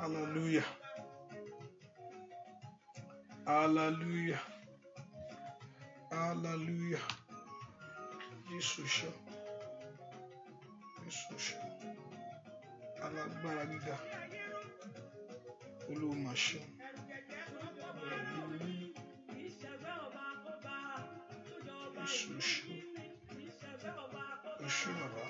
Hallelujah. Hallelujah. Hallelujah. Jésù ṣe. Jésù ṣe. Alágbára gíga. Olúwa mà ṣe. Jésù ṣe. O ṣé bàbá.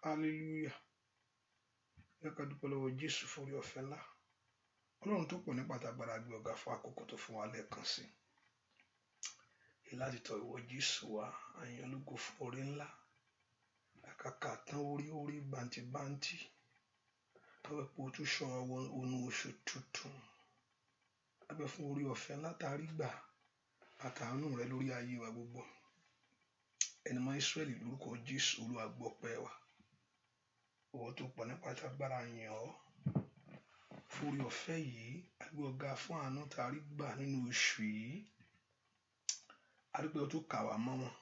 Hallelujah. Ẹ ká dúpẹ́ lọ́wọ́ Jésù fún oore ọ̀fẹ́ ńlá. Ọlọ́run tó pọ̀ ní pàtàgbára gbé ọ̀gá fún àkókò tó fún wa lẹ́ẹ̀kan sí. Èyí láti tọ̀ ìwọ Jésù wá, àyàn ológo fún oore ńlá. Àkàkà tán orí orí bàǹtìbàǹtì. Tọ́wọ́ pé o tún ṣọ́ wọnú oṣù tuntun. Abẹ́ fún oore ọ̀fẹ́ ńlá tá a rí gbà àtàánú rẹ lórí ayé wa gbogbo. Ẹni mọ́ Ísírẹ́lì lórúkọ Jésù Olúwa gbọ́ ọpẹ́ wa. Ìwọ tó pọ̀ ní pàtàgbára yàn ọ́ fún oore ọ̀fẹ́ yìí, a gbé ọ̀gá fún àánú tá a rí gbà nínú oṣù yìí. A dúpẹ́ o tún kà wá mọ́ wọn.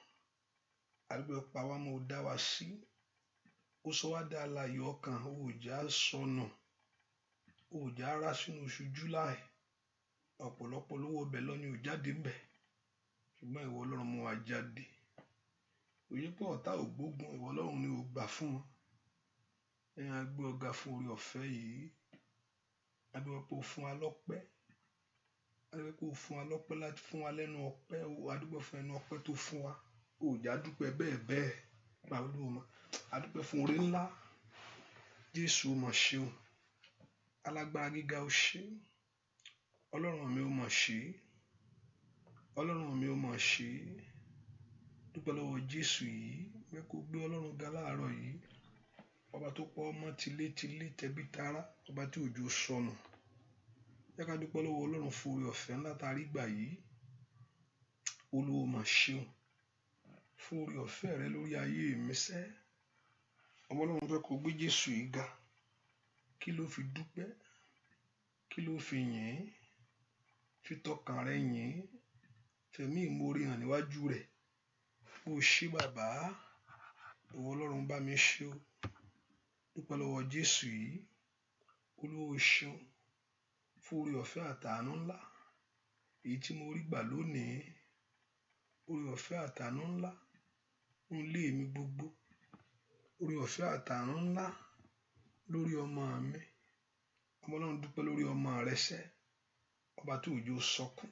A dúpẹ́ o pa wá mọ́, o dá wa sí. Ó sọ wá dá alààyè ọkàn, o ò jẹ́ á sọnù. O ò jẹ́ á rá sínú oṣù July. Ọ̀pọ̀lọpọ̀ ló wọbẹ̀ lọ ni ò jáde ńbẹ̀. Ṣùgbọ́n ìwọ Ọlọ́run mú wa jáde. Òye pé ọ̀tá ò gbógun, ìwọ Ọlọ́run ni ò gbà fún wọn. Ẹ̀yin a gbé ọ̀gá fún oore ọ̀fẹ́ yìí. A dúpẹ́ pé o fún wa lọ́pẹ́. A dúpẹ́ pé o fún wa lọ́pẹ́ láti fún wa lẹ́nu ọpẹ́. A dúpẹ́ fún ẹnu ọpẹ́ tó fún wa. O ò jẹ́ á dúpẹ́ bẹ́ẹ̀ bẹ́ẹ̀. A dúpẹ́ fún oore ńlá. Jésù ó mà ṣeun. Alágbára gíga ó ṣé. Ọlọ́run mi ó mà ṣé. Ọlọ́run mi ó mà ṣé. Dúpẹ́ lọ́wọ́ Jésù yìí. Pé kó gbé Ọlọ́run ga láàárọ̀ yìí. Ọba tó pa ọmọ tilétilé tẹbí tará, ọba tí òjò sọnù. Jẹ́ ká dúpẹ́ lọ́wọ́ Ọlọ́run fún oore ọ̀fẹ́ ńlá tá a rí gbà yìí. Olúwa mà ṣeun fún oore ọ̀fẹ́ rẹ lórí ayé mi sẹ́. Ọmọ Ọlọ́run fẹ́ kó gbé Jésù yìí ga. Kí ló fi dúpẹ́? Kí ló fi yìn? Fi tọkàn rẹ yìn. Fẹ̀mí ìmoore hàn níwájú rẹ̀. Bó ṣé bàbá, ìwọ Ọlọ́run bá mi ṣe o. Dúpẹ́ lọ́wọ́ Jésù yìí. Olúwa o ṣeun fún oore ọ̀fẹ́ àtàánú ńlá èyí tí mo rí gbà lónìí. Oore ọ̀fẹ́ àtàánú ńlá nínú ilé mi gbogbo. Oore ọ̀fẹ́ àtàánú ńlá lórí ọmọ mi. Ọmọ Ọlọ́run dúpẹ́ lórí ọmọ rẹ sẹ́. Ọba tó òjò sọkún.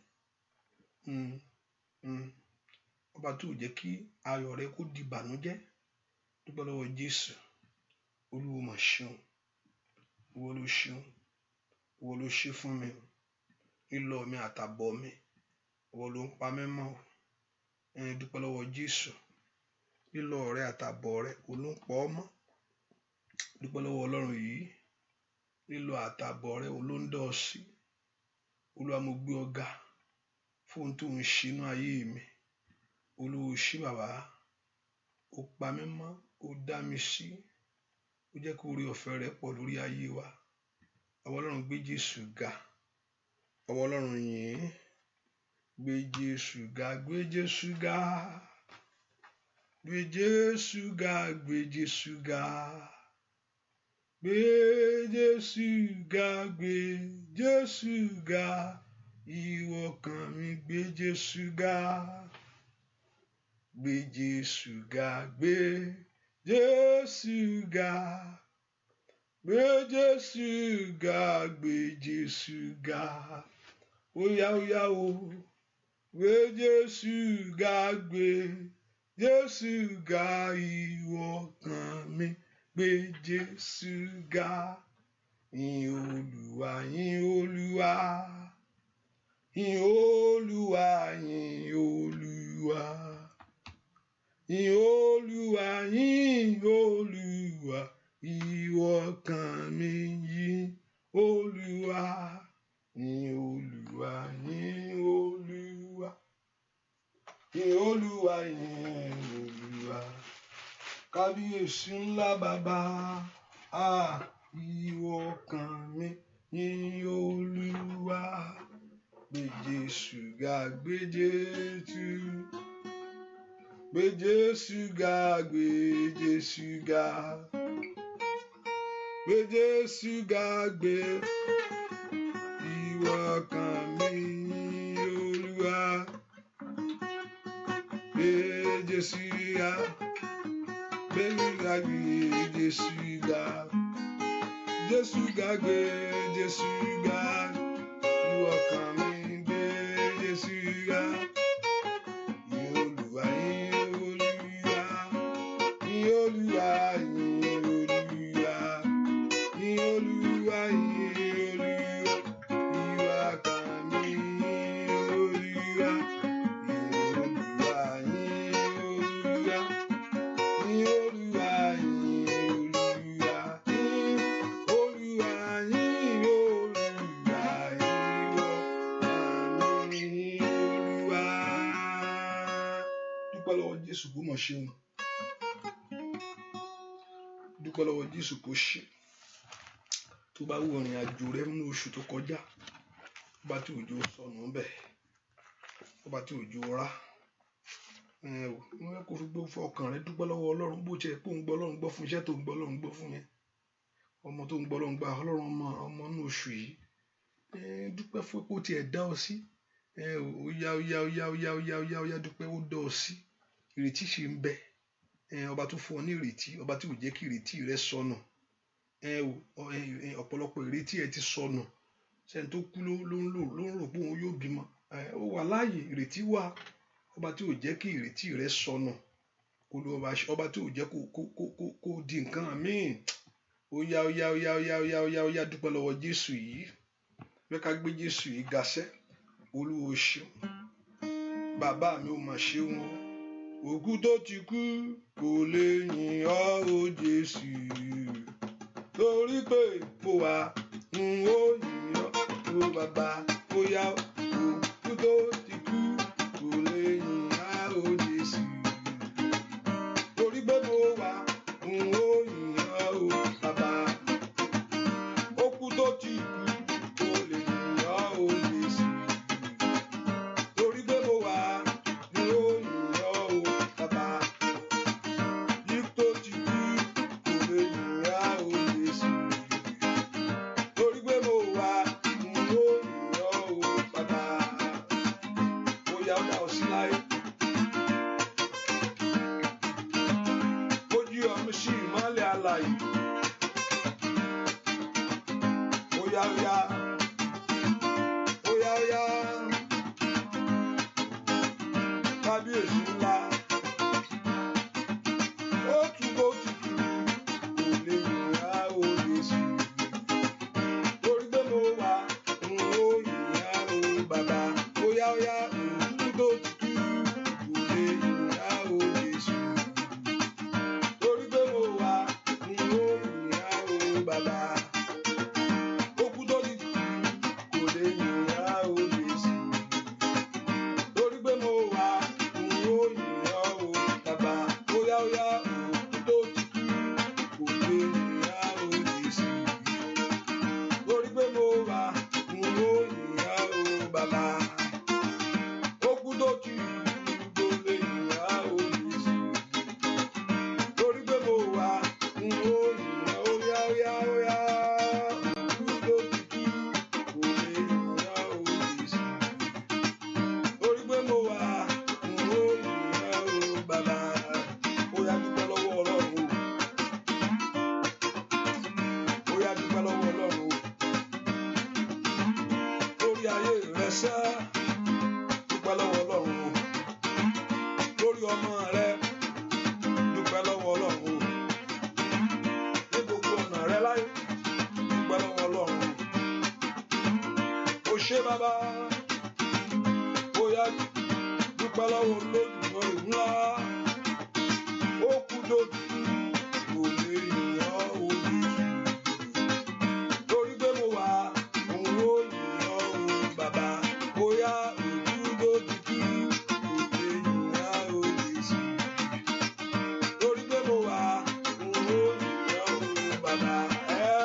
Ọba tó jẹ́ kí ayọ̀ rẹ kó di ìbànújẹ́. Dúpẹ́ lọ́wọ́ Jésù. Olúwa mà ṣeun. Ìwọ ló ṣeun. Ìwọ ló ṣe fún mi. Lílọ mi àtàbọ̀ mi. Ìwọ ló ń pa mí mọ́. Ẹ̀yin dúpẹ́ lọ́wọ́ Jésù. Lílọ rẹ àtàbọ̀ rẹ, òun ló ń pa ọ́ mọ́. Dúpẹ́ lọ́wọ́ Ọlọ́run yìí. Lílọ àtàbọ̀ rẹ, òun ló ń dá ọ sí. Olúwa mo gbé ọ ga fún ohun tó ń ṣe inú ayé mi. Olúwa o ṣé bàbá. Ó pa mí mọ́, ó dá mi sí. Ó jẹ́ kí oore ọ̀fẹ́ rẹ pọ̀ lórí ayé wa. Ọmọ Ọlọ́run gbé Jésù ga. Ọmọ Ọlọ́run yìn. Gbé Jésù ga, gbé Jésù ga. Gbé Jésù ga, gbé Jésù ga. Gbé Jésù ga, gbé Jésù ga. Ìwọ ọkàn mi gbé Jésù ga. Gbé Jésù ga, gbé Jésù ga. Gbé Jésù ga, gbé Jésù ga. Óyá óyá o. Gbé Jésù ga, gbé Jésù ga. Ìwọ ọkàn mi gbé Jésù ga. Yìn Olúwa, yìn Olúwa. Yìn Olúwa, yìn Olúwa. Yìn Olúwa, yìn Olúwa. Ìwọ ọkàn mi yìn Olúwa. Yìn Olúwa, yìn Olúwa. Yìn Olúwa, yìn Olúwa. Kábíyèsí ńlá bàbá. Ah, Ìwọ ọkàn mi, yìn Olúwa. Gbé Jésù ga, gbé Jésù. Gbé Jésù ga, gbé Jésù ga. Gbé Jésù ga, gbé. Ìwọ ọkàn mi, yìn Olúwa. Gbé Jésù ga, gbé ga, gbé Jésù ga. Jésù ga, gbé Jésù ga. Ìwọ ọkàn mi, gbé Jésù ga. Yìn Olúwa, yìn Olúwa. Yìn Olúwa, yìn Olúwa. Yìn Olúwa, yìn Olúwa. Ìwọ ọkàn mi, yìn Olúwa. Yìn Olúwa, yìn Olúwa. Yìn Olúwa, yìn Olúwa. Yìn Olúwa, yìn Olúwa. Ìwọ ọkàn mi, yìn Olúwa. Dúpẹ́ lọ́wọ́ Jésù kó mọ̀ ṣeun. Dúpẹ́ lọ́wọ́ Jésù kó ṣe. Tó bá wo ìrìn àjò rẹ nínú oṣù tó kọjá, ọba tí òjò sọnù ńbẹ̀, ọba tí òjò rá. Wọ́n fẹ́ kó fi gbó fọkàn rẹ dúpẹ́ lọ́wọ́ Ọlọ́run, bó tiẹ̀ pé òun gbọ́ Ọlọ́run gbọ́ fún iṣẹ́ tó ń gbọ́ Ọlọ́run gbọ́ fún yẹn. Ọmọ tó ń gbọ́ Ọlọ́run gbà, Ọlọ́run ọmọ ọmọ nínú oṣù yìí. Dúpẹ́ fún pé ó tiẹ̀ dá ọ sí. Ó yá, ó yá, ó yá, ó yá, ó yá, ó yá, ó yá, dúpẹ́ ó dá ọ sí. Ìrètí ṣì ń bẹ. Ọba tó fún ọ ní ìrètí, ọba tí ò jẹ́ kí ìrètí rẹ sọnù. Ọ̀pọ̀lọpọ̀ ìrètí ẹ ti sọnù. Ṣé ẹni tó kú ló ń lò ló ń rò pé òun yóò bímọ. Ó wà láàyè, ìrètí wà. Ọba tí ò jẹ́ kí ìrètí rẹ sọnù. Olúwa, ọba tí ò jẹ́ kó di nǹkan míì. Ó yá, ó yá, ó yá, ó yá, ó yá, ó yá, ó yá, dúpẹ́ lọ́wọ́ Jésù yìí. Fẹ́ ká gbé Jésù yìí ga sẹ́. Olúwa o ṣeun. Bàbá mi ò mà ṣeun o. Òkú tó ti kú kò lè yìn ọ́ o Jésù. Torí pé mo wà, n ó yìn ọ́ o bàbá. Ó yá, òkú tó ti kú kò lè yìn ọ́ o Jésù. Torí pé mo wà, n ó yìn ọ́ o bàbá. Òkú tó ti kú kò lè yìn ọ́ o Jésù. Torí pé mo wà, n ó yìn ọ́ o bàbá. Ikú tó ti kú kò lè yìn ọ́ o Jésù. Torí pé mo wà, n ó yìn ọ́ o bàbá. Ó yá, ó dá ọ sí láyé. Ó jí ọmọ sí ìmọ́lẹ̀ alààyè. Ó yá, ó yá. Ó yá, ó yá. Kábíyèsí ńlá. Ó tún bó ti kú kò lè yìn ọ́ o Jésù. Torí pé mo wà, n ó yìn ọ́ o bàbá. Ó yá, ó yá, òkú tó ti kú kò lè yìn ọ́ o Jésù. Torí pé mo wà, n ó yìn ọ́ o bàbá. Òkú tó ti kú kò lè yìn ọ́ o Jésù. Torí pé mo wà, n ó yìn ọ́ o bàbá. Ó yá, ó yá, òkú tó ti kú kò lè yìn ọ́ o Jésù. Torí pé mo wà, n ó yìn ọ́ o bàbá. Òkú tó ti kú kò lè yìn ọ́ o Jésù. Torí pé mo wà, n ó yìn ọ́. Ó yá, ó yá, ó yá. Òkú tó ti kú kò lè yìn ọ́ o Jésù. Torí pé mo wà, n ó yìn ọ́ o bàbá. Ó yá, dúpẹ́ lọ́wọ́ Ọlọ́run o. Ó yá, dúpẹ́ lọ́wọ́ Ọlọ́run o. Lórí ayé rẹ sẹ́, dúpẹ́ lọ́wọ́ Ọlọ́run o. Lórí ọmọ rẹ, dúpẹ́ lọ́wọ́ Ọlọ́run o. Ní gbogbo ọ̀nà rẹ láyé, dúpẹ́ lọ́wọ́ Ọlọ́run o. O ṣé bàbá, ó yá, dúpẹ́ lọ́wọ́ Olódùmarè ńlá. Ó kú tó ti kú kò lè yìn ọ́ o Jésù. Torí pé mo wà, n ó yìn ọ́ o bàbá. Ó yá, òkú tó ti kú kò lè yìn ọ́ o Jésù. Torí pé mo wà, n ó yìn ọ́ o bàbá. Ẹ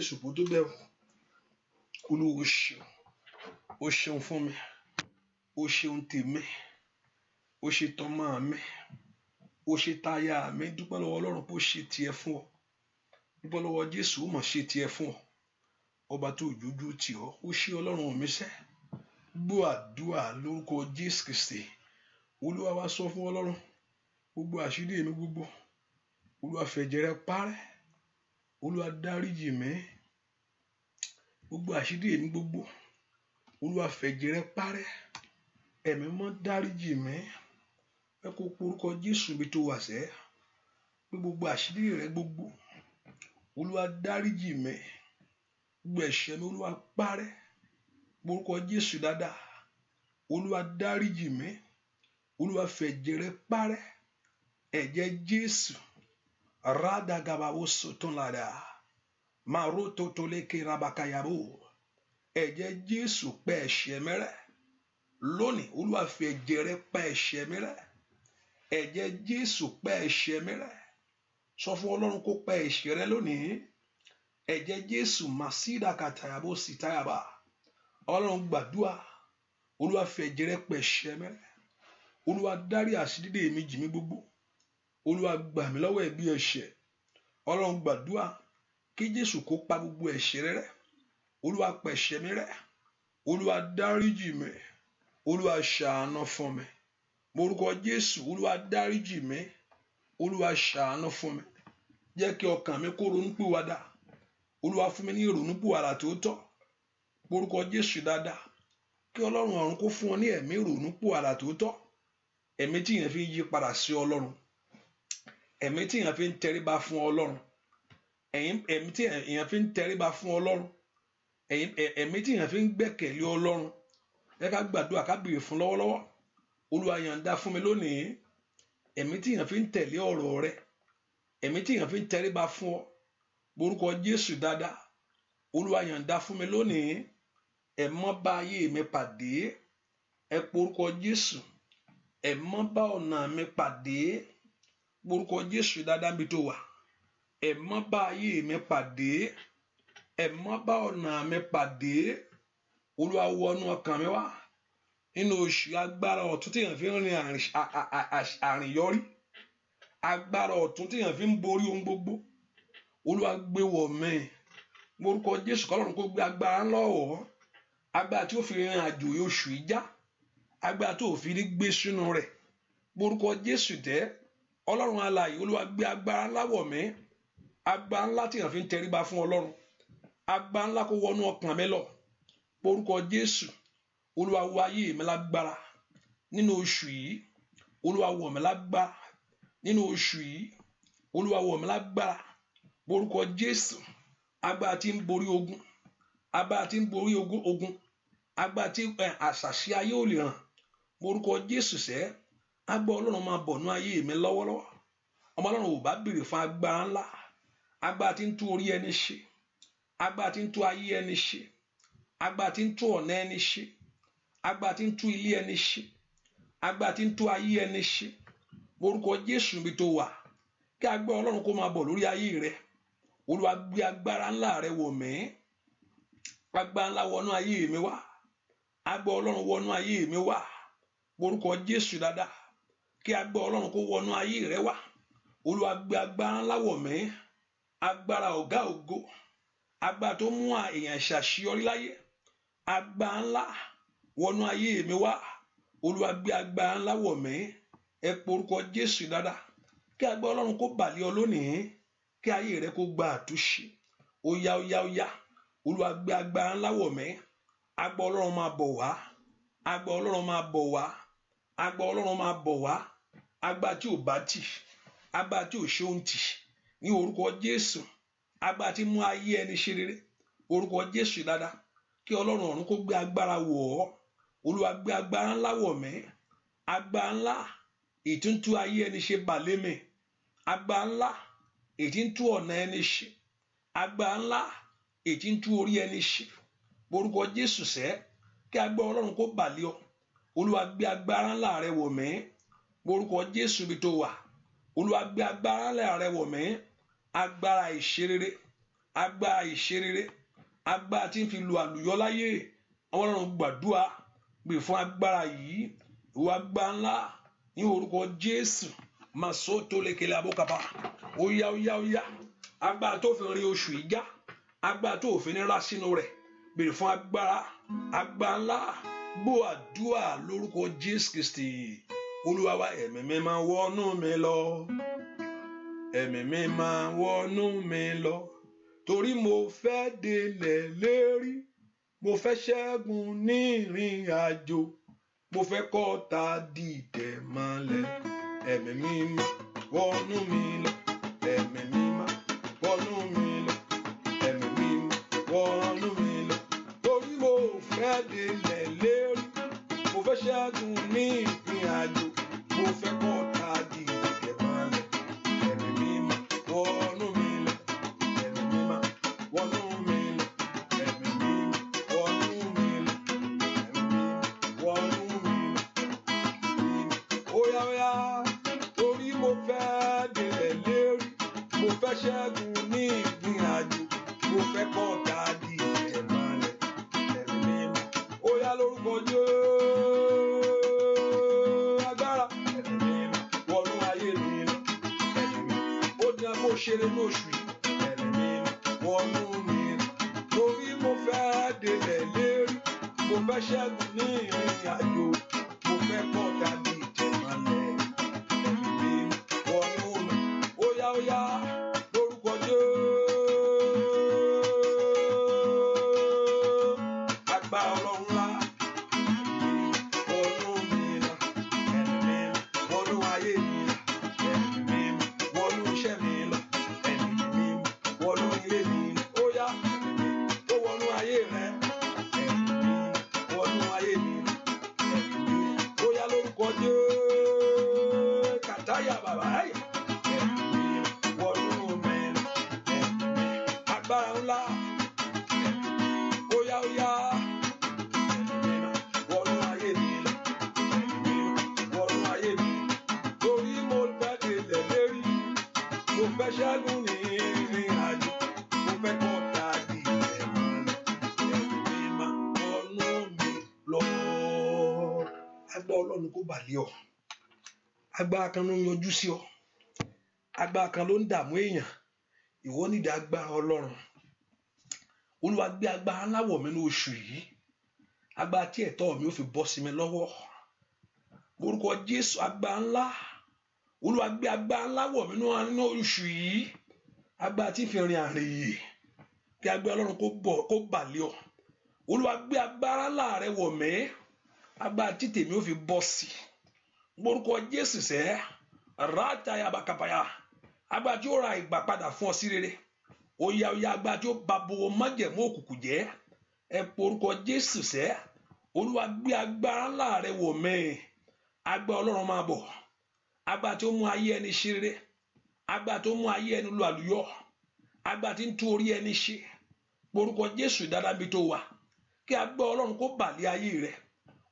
Jésù kó tó bẹ́ẹ̀. Olúwa ṣeun, ó ṣeun fún mi, ó ṣeun tèmi, ó ṣe tọmọ mi, ó ṣe táyà mi. Dúpẹ́ lọ́wọ́ Ọlọ́run pé ó ṣe tiẹ̀ fún ọ. Dúpẹ́ lọ́wọ́ Jésù, ó mọ̀ ṣe tiẹ̀ fún ọ. Ọba tó òjòjú tì ọ́, ó ṣe Ọlọ́run mi sẹ́. Gbọ́ àdúrà lórúkọ Jésù Kristi. Olúwa wá sọ fún Ọlọ́run gbogbo àṣírí mi gbogbo. Olúwa fẹ̀jẹ̀ rẹ̀ parẹ́. Olúwa dáríjì mí. Gbogbo àṣírí mi gbogbo. Olúwa fẹ̀jẹ̀ rẹ̀ parẹ́. Ẹ̀mí mọ́ dáríjì mí. Ẹ kó porúkọ Jésù bí tó wà sẹ́. Pé gbogbo àṣírí rẹ gbogbo. Olúwa dáríjì mí. Gbogbo ẹ̀ṣẹ̀ mi Olúwa parẹ́. Porúkọ Jésù dáadáa. Olúwa dáríjì mí. Olúwa fẹ̀jẹ̀ rẹ̀ parẹ́. Ẹ̀jẹ̀ Jésù. Rádàgàbàwò sọ̀tún lára. Màrótótólékè rabakayabo. Ẹ̀jẹ̀ Jésù pa ẹ̀ṣẹ̀ mi rẹ́. Lónìí, Olúwa fi ẹ̀jẹ̀ rẹ̀ pa ẹ̀ṣẹ̀ mi rẹ́. Ẹ̀jẹ̀ Jésù pa ẹ̀ṣẹ̀ mi rẹ́. Sọ fún Ọlọ́run kó pa ẹ̀ṣẹ̀ rẹ lónìí. Ẹ̀jẹ̀ Jésù màsídà kàtàyàbó sítàyàbà. Ọlọ́run gbàdúrà. Olúwa fi ẹ̀jẹ̀ rẹ̀ pa ẹ̀ṣẹ̀ mi rẹ́. Olúwa dárí àṣírí mi jì mí gbogbo. Olúwa gbà mí lọ́wọ́ ẹ̀bi ẹ̀ṣẹ̀. Ọlọ́run gbàdúrà kí Jésù kó pa gbogbo ẹ̀ṣẹ̀ rẹ rẹ́. Olúwa pa ẹ̀ṣẹ̀ mi rẹ́. Olúwa dáríjì mi. Olúwa ṣàánú fún mi. Morúkọ Jésù, Olúwa dáríjì mi. Olúwa ṣàánú fún mi. Jẹ́ kí ọkàn mi kó ronúpìwàdà. Olúwa fún mi ní ìrònúpìwàdà tó tọ́. Morúkọ Jésù dáadáa. Kí Ọlọ́run ọ̀run kó fún ọ ní ẹ̀mí ìrònúpìwàdà tó tọ́. Ẹ̀mí tí èèyàn fi ń yí padà sí Ọlọ́run. Ẹ̀mí tí èèyàn fi ń tẹríba fún Ọlọ́run. Ẹ̀mí tí èèyàn fi ń tẹríba fún Ọlọ́run. Ẹ̀mí tí èèyàn fi ń gbẹ́kẹ̀lé Ọlọ́run. Ẹ ká gbàdúrà ká béèrè fún lọ́wọ́lọ́wọ́. Olúwa yọ̀ǹda fún mi lónìí. Ẹ̀mí tí èèyàn fi ń tẹ̀lé ọ̀rọ̀ rẹ. Ẹ̀mí tí èèyàn fi ń tẹríba fún ọ. Orúkọ Jésù dáadáa. Olúwa yọ̀ǹda fún mi lónìí. Ẹ̀mọ́ bá ayé mi pàdé. Ẹ pe orúkọ Jésù. Ẹ̀mọ́ bá ọ̀nà mi pàdé. Orúkọ Jésù dáadáa níbi tó wà. Ẹ̀mọ́ bá ayé mi pàdé. Ẹ̀mọ́ bá ọ̀nà mi pàdé. Olúwa wọnú ọkàn mi wá. Nínú oṣù agbára ọ̀tún tí èèyàn fi ń rin àrìnyọrí. Agbára ọ̀tún tí èèyàn fi ń borí ohun gbogbo. Olúwa gbé wọ̀ mí. Orúkọ Jésù k'Ọlọ́run kó gbé agbára ńlá wọ̀ ọ́. Agbára tí ó fi rin àjò oṣù yìí já. Agbára tó fi ní gbé sínú rẹ̀. Orúkọ Jésù tẹ́. Ọlọ́run alààyè, Olúwa gbé agbára ńlá wọ̀ mí. Agbára ńlá tí èèyàn fi ń tẹríba fún Ọlọ́run. Agbára ńlá kó wọnú ọkàn mi lọ. Orúkọ Jésù. Olúwa wọ ayé mi lágbára. Nínú oṣù yìí, Olúwa wọ̀ mí lágbára. Nínú oṣù yìí, Olúwa wọ̀ mí lágbára. Orúkọ Jésù. Agbára tí ń borí ogun. Agbára tí ń borí ogun. Agbára tí àṣàṣì ayé ò lè ràn. Orúkọ Jésù sẹ́. Agbára Ọlọ́run máa bọ̀ nú ayé mi lọ́wọ́lọ́wọ́. Ọmọ Ọlọ́run ò bá béèrè fún agbára ńlá. Agbára tí ń tú orí ẹni ṣe. Agbára tí ń tú ayé ẹni ṣe. Agbára tí ń tú ọ̀nà ẹni ṣe. Agbára tí ń tú ilé ẹni ṣe. Agbára tí ń tú ayé ẹni ṣe. Orúkọ Jésù níbi tó wà. Kí agbára Ọlọ́run kó máa bọ̀ lórí ayé rẹ. Olúwa gbé agbára ńlá rẹ wọ̀ mí. Agbára ńlá wọnú ayé mi wá. Agbára Ọlọ́run wọnú ayé mi wá. Orúkọ Jésù dáadáa. Kí agbára Ọlọ́run kó wọnú ayé rẹ wá. Olúwa gbé agbára ńlá wọ̀ mí. Agbára ọ̀gá ògo. Agbára tó mú èèyàn ṣàṣeyọrí láyé. Agbára ńlá wọnú ayé mi wá. Olúwa gbé agbára ńlá wọ̀ mí. Ẹ pe orúkọ Jésù dáadáa. Kí agbára Ọlọ́run kó bà lé ọ lónìí. Kí ayé rẹ kó gba àtúnṣe. Ó yá, ó yá, ó yá. Olúwa gbé agbára ńlá wọ̀ mí. Agbára Ọlọ́run máa bọ̀ wá. Agbára Ọlọ́run máa bọ̀ wá. Agbára Ọlọ́run máa bọ̀ wá. Agbára tí ò bá tì. Agbára tí ò ṣe ohun tì. Ní orúkọ Jésù. Agbára tí mú ayé ẹni ṣe rere. Orúkọ Jésù dáadáa. Kí Ọlọ́run ọ̀run kó gbé agbára wọ̀ ọ́. Olúwa gbé agbára ńlá wọ̀ mí. Agbára ńlá ìtúntú ayé ẹni ṣe bà lé mi. Agbára ńlá ìtúntú ọ̀nà ẹni ṣe. Agbára ńlá ìtúntú orí ẹni ṣe. Orúkọ Jésù sẹ́. Kí agbára Ọlọ́run kó bà lé ọ. Olúwa gbé agbára ńlá rẹ wọ̀ mí. Orúkọ Jésù bí tó wà. Olúwa gbé agbára ńlá rẹ wọ̀ mí. Agbára ìṣerere. Agbára ìṣerere, agbára tí ń fi lu àlùyọ láyé. Àwọn Ọlọ́run, gbàdúrà, pè fún agbára yìí. Ìwà agbára ńlá ní orúkọ Jésù. Masoto lekele abokapa. Ó yá, ó yá, ó yá. Agbára tó fi rin oṣù yìí já, agbára tó fi ní rá sínú rẹ̀. Béèrè fún agbára, agbára ńlá. Gbọ́ àdúrà lórúkọ Jésù Kristi Olúwa wa. Ẹ̀mí mi máa wọnú mi lọ, ẹ̀mí mi máa wọnú mi lọ, torí mo fẹ́ délẹ̀ lérí, mo fẹ́ ṣẹ́gun ní ìrìn àjò, mo fẹ́ kọ́ta dìtẹ̀ mọ́lẹ̀. Ẹ̀mí mímọ́ wọnú mi lọ, ẹ̀mí mímọ́ wọnú mi lọ, ẹ̀mí mímọ́ wọnú mi lọ, torí mo fẹ́ délẹ̀ lérí, mo fẹ́ ṣẹ́gun ní ìrìn àjò, mo fẹ́ kọ́ta dìtẹ̀ mọ́lẹ̀. Ẹ̀mí mímọ́ wọnú mi lọ, ẹ̀mí mímọ́ wọnú mi lọ, ẹ̀mí mímọ́ wọnú mi lọ, ẹ̀mí mímọ́ wọnú mi lọ. Óyá, óyá, torí mo fẹ́ délẹ̀ lérí, mo fẹ́ ṣẹ́gun ní ìrìn àjò, mo fẹ́ kọ́ta dìtẹ̀ mọ́lẹ̀. Ẹ̀mí mímọ́, óyá, lórúkọ Jésù, agbára, ẹ̀mí mímọ́ wọnú ayé mi lọ, ẹ̀mí mímọ́. Ó ní kó ṣeré ní oṣù yìí. Ẹ̀mí mímọ́ wọnú mi lọ, torí mo fẹ́ délẹ̀ lérí, mo fẹ́ ṣẹ́gun ní ìrìn àjò, mo fẹ́ kọ́ta dìtẹ̀ mọ́lẹ̀. Ẹ̀mí mímọ́ wọnú mi. Óyá, óyá, lórúkọ Jésù, agbára Ọlọ́run ńlá wọnú mi lọ, ẹ̀mí mímọ́ wọnú ayé mi lọ, ẹ̀mí mímọ́ wọnú iṣẹ́ mi lọ, ẹ̀mí mímọ́ wọnú ilé mi lọ. Óyá, ẹ̀mí mímọ́ ó wọnú ayé rẹ, ẹ̀mí mímọ́ wọnú ayé mi lọ, ẹ̀mí mímọ́. Óyá, lórúkọ Jésù, kàtáyà bàbá ayé, ẹ̀mí mímọ́ wọnú mi lọ, ẹ̀mí mímọ́, agbára ńlá. Óyá, óyá, ẹ̀mí mímọ́ wọnú ayé mi lọ, ẹ̀mí mímọ́ wọnú ayé mi, torí mo fẹ́ délẹ̀ lérí, mo fẹ́ ṣẹ́gun ní ìrìn àjò, mo fẹ́ kọ́ta dìtẹ̀ mọ́lẹ̀. Ẹ̀mí mímọ́ wọnú mi lọ. Agbára Ọlọ́run kó bà lé ọ. Agbára kan ló ń yọjú sí ọ, agbára kan ló ń dààmú èèyàn. Ìwọ nídìí agbára Ọlọ́run. Olúwa, gbé agbára ńlá wọ̀ mí ní oṣù yìí, agbára tí ẹ̀tọ́ mi ó fi bọ́ sí mi lọ́wọ́. Orúkọ Jésù, agbára ńlá. Olúwa, gbé agbára ńlá wọ̀ mí ní oṣù yìí, agbára tí fi rìn àrìn yìí. Kí agbára Ọlọ́run kó bọ̀, kó bà lé ọ. Olúwa, gbé agbára ńlá rẹ wọ̀ mí, agbára tí tèmi ó fi bọ́ sí. Orúkọ Jésù sẹ́ rátayabakapaya, agbára tí ó ra ìgbà padà fún ọ sí rere. Ó yá, ó yá, agbára tí ó ba bo májẹ̀mú òkùnkùn jẹ́. Ẹ pe orúkọ Jésù sẹ́. Olúwa, gbé agbára ńlá rẹ wọ̀ mí. Agbára Ọlọ́run máa bọ̀, agbára tí ó mú ayé ẹni ṣe rere, agbára tó mú ayé ẹni lu àlùyọ, agbára tí ń tú orí ẹni ṣe. Orúkọ Jésù dáadáa bí tó wà, kí agbára Ọlọ́run kó bà lé ayé rẹ.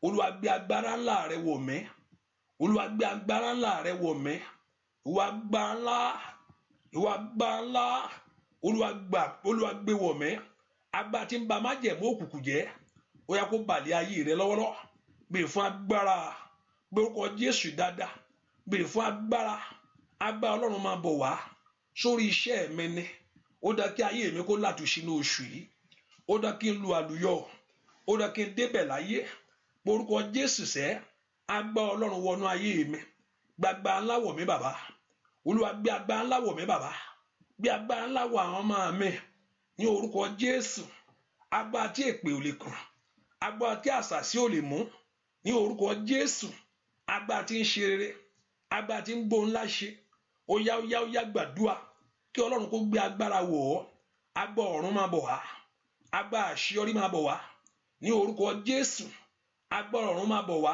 Olúwa, gbé agbára ńlá rẹ wọ̀ mí. Olúwa, gbé agbára ńlá rẹ wọ̀ mí. Ìwà agbára ńlá, ìwà agbára ńlá, Olúwa gbà, Olúwa gbé wọ̀ mí. Agbára tí ń ba májẹ̀mú òkùnkùn jẹ́, ó yá, kó bà lé ayé rẹ lọ́wọ́lọ́wọ́. Béèrè fún agbára, gbórúkọ Jésù dáadáa. Béèrè fún agbára. Agbára Ọlọ́run máa bọ̀ wá sórí iṣẹ́ mi ni. Ó dá kí ayé mi kó látúnṣe ní oṣù yìí, ó dá kí n lu àlùyọ, ó dá kí n débẹ̀ láyé. Orúkọ Jésù sẹ́, agbára Ọlọ́run wọnú ayé mi. Gbàgbà ńlá wọ̀ mí, bàbá. Olúwa, gbé agbára ńlá wọ̀ mí, bàbá. Gbé agbára ńlá wọ̀ àwọn ọmọ mi ní orúkọ Jésù. Agbára tí èpè ò lè kàn, agbára tí àṣàsí ò lè mú ní orúkọ Jésù. Agbára tí ń ṣe rere, agbára tí ń gbó ńlá ṣe. Ó yá, ó yá, ó yá, gbàdúrà kí Ọlọ́run kó gbé agbára wọ̀ ọ́. Agbára ọ̀run máa bọ̀ wá, agbára àṣeyọrí máa bọ̀ wá ní orúkọ Jésù. Agbára ọ̀run máa bọ̀ wá,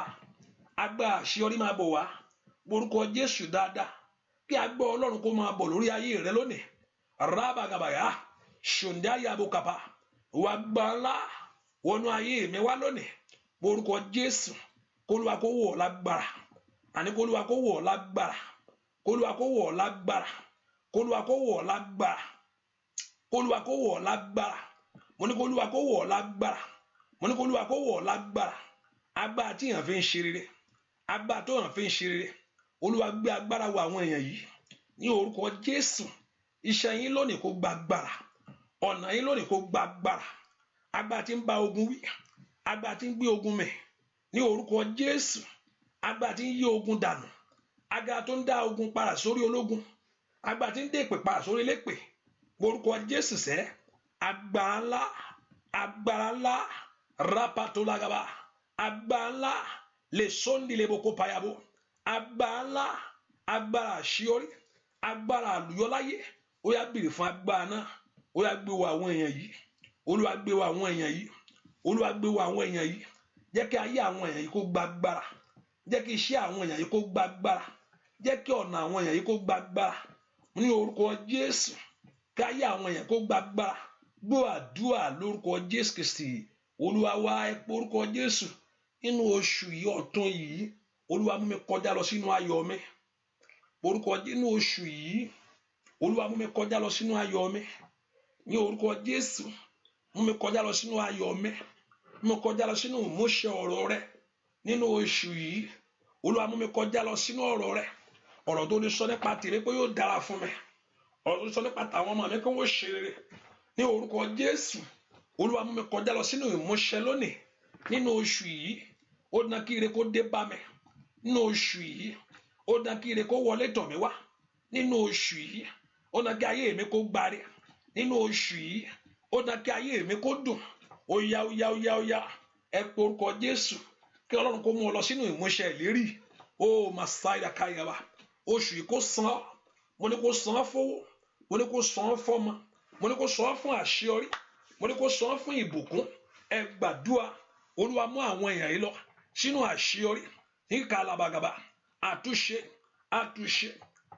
agbára àṣeyọrí máa bọ̀ wá. Orúkọ Jésù dáadáa, kí agbára Ọlọ́run kó máa bọ̀ lórí ayé rẹ lónìí. Rábàgàbàyà ṣòǹdáyàbòkàpà, wà gbà ńlá wọnú ayé mi wá lónìí. Orúkọ Jésù, kólúwa kó wọ̀ ọ́ lágbára. Àní kólúwa kó wọ̀ ọ́ lágbára, kólúwa kó wọ̀ ọ́ lágbára, kólúwa kó wọ̀ ọ́ lágbára. Kólúwa kó wọ̀ ọ́ lágbára. Mo ní kólúwa kó wọ̀ ọ́ lágbára. Mo ní kólúwa kó wọ̀ ọ́ lágbára. Agbára tí èèyàn fi ń ṣe rere, agbára tó èèyàn fi ń ṣe rere. Olúwa gbé agbára wọ àwọn èèyàn yìí ní orúkọ Jésù. Iṣẹ́ yín lónìí kó gba agbára, ọ̀nà yín lónìí kó gba agbára. Agbára tí ń bá ogun wí, agbára tí ń gbé ogun mì ní orúkọ Jésù. Agbára tí ń yí ogun dànù, agbára tó ń dá ogun padà sórí ológun, agbára tí ń dé èpè padà sórí elépè. Orúkọ Jésù sẹ́, agbára ńlá, agbára ńlá, rapatolagaba, agbára ńlá, lè sóńdì lè boko payabo, agbára ńlá, agbára àṣeyọrí, agbára àlùyọláyé. Ó yá, bèrè fún agbára náà. Ó yá, gbé wọ àwọn èèyàn yìí. Olúwa, gbé wọ àwọn èèyàn yìí. Olúwa, gbé wọ àwọn èèyàn yìí. Jẹ́ kí ayé àwọn èèyàn yìí kó gba agbára. Jẹ́ kí iṣẹ́ àwọn èèyàn yìí kó gba agbára. Jẹ́ kí ọ̀nà àwọn èèyàn yìí kó gba agbára ní orúkọ Jésù. Kí ayé àwọn èèyàn kó gba agbára. Gbọ́ àdúrà lórúkọ Jésù Kristi Olúwa wa. Ẹ pé orúkọ Jésù. Nínú oṣù yìí, ọ̀tun yìí, Olúwa mú mi kọjá lọ sínú ayọ̀ mi. Orúkọ nínú oṣù yìí, Olúwa mú mi kọjá lọ sínú ayọ̀ mi. Ní orúkọ Jésù, mú mi kọjá lọ sínú ayọ̀ mi. Mú mi kọjá lọ sínú ìmúṣẹ ọ̀rọ̀ rẹ. Nínú oṣù yìí, Olúwa mú mi kọjá lọ sínú ọ̀rọ̀ rẹ. Ọ̀rọ̀ tó ní sọ nípa tèmi pé yóò dára fún mi, ọ̀rọ̀ tó ní sọ nípa tàwọn ọmọ mi pé wọ́n ṣe rere. Ní orúkọ Jésù, Olúwa mú mi kọjá lọ sínú ìmúṣẹ lónìí. Nínú oṣù yìí, ó dán kí ire kó dé bá mi. Nínú oṣù yìí, ó dán kí ire kó wọlé tọ̀ mí wá. Nínú oṣù yìí, ó dán kí ayé mi kó gbáre. Nínú oṣù yìí, ó dán kí ayé mi kó dùn. Ó yá, ó yá, ó yá, ó yá, ẹ pe orúkọ Jésù kí Ọlọ́run kó mú ọ lọ sínú ìmúṣẹ ìlérí. Ó masaida káyàbá. Oṣù yìí kó san án. Mo ní kó san án fowó, mo ní kó san án fọ́mọ, mo ní kó san án fún àṣeyọrí, mo ní kó san án fún ìbùkún. Ẹ gbàdúrà. Olúwa mú àwọn èèyàn yìí lọ sínú àṣeyọrí ní kàlàbàgàbà. Àtúnṣe, àtúnṣe,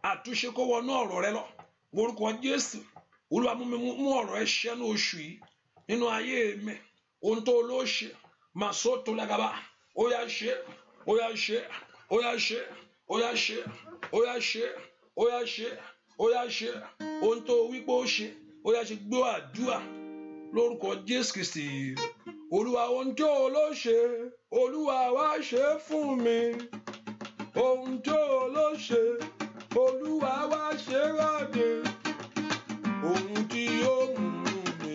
àtúnṣe kó wọnú ọ̀rọ̀ rẹ lọ. Orúkọ Jésù, Olúwa mú mi mú ọ̀rọ̀ ẹ ṣẹ ní oṣù yìí nínú ayé mi. Ohun tó ló ṣe màsó tó lágàbà, ó yá ṣe, ó yá ṣe, ó yá ṣe, ó yá ṣe, ó yá ṣe, ó yá ṣe, ó yá ṣe. Ohun tó wípé ó ṣe, ó yá ṣe. Gbọ́ àdúrà lórúkọ Jésù Kristi Olúwa. Ohun tó ló ṣe, Olúwa wá ṣe fún mi. Ohun tó ló ṣe, Olúwa wá ṣe rọ̀dẹ̀. Ohun tí ó mú mi,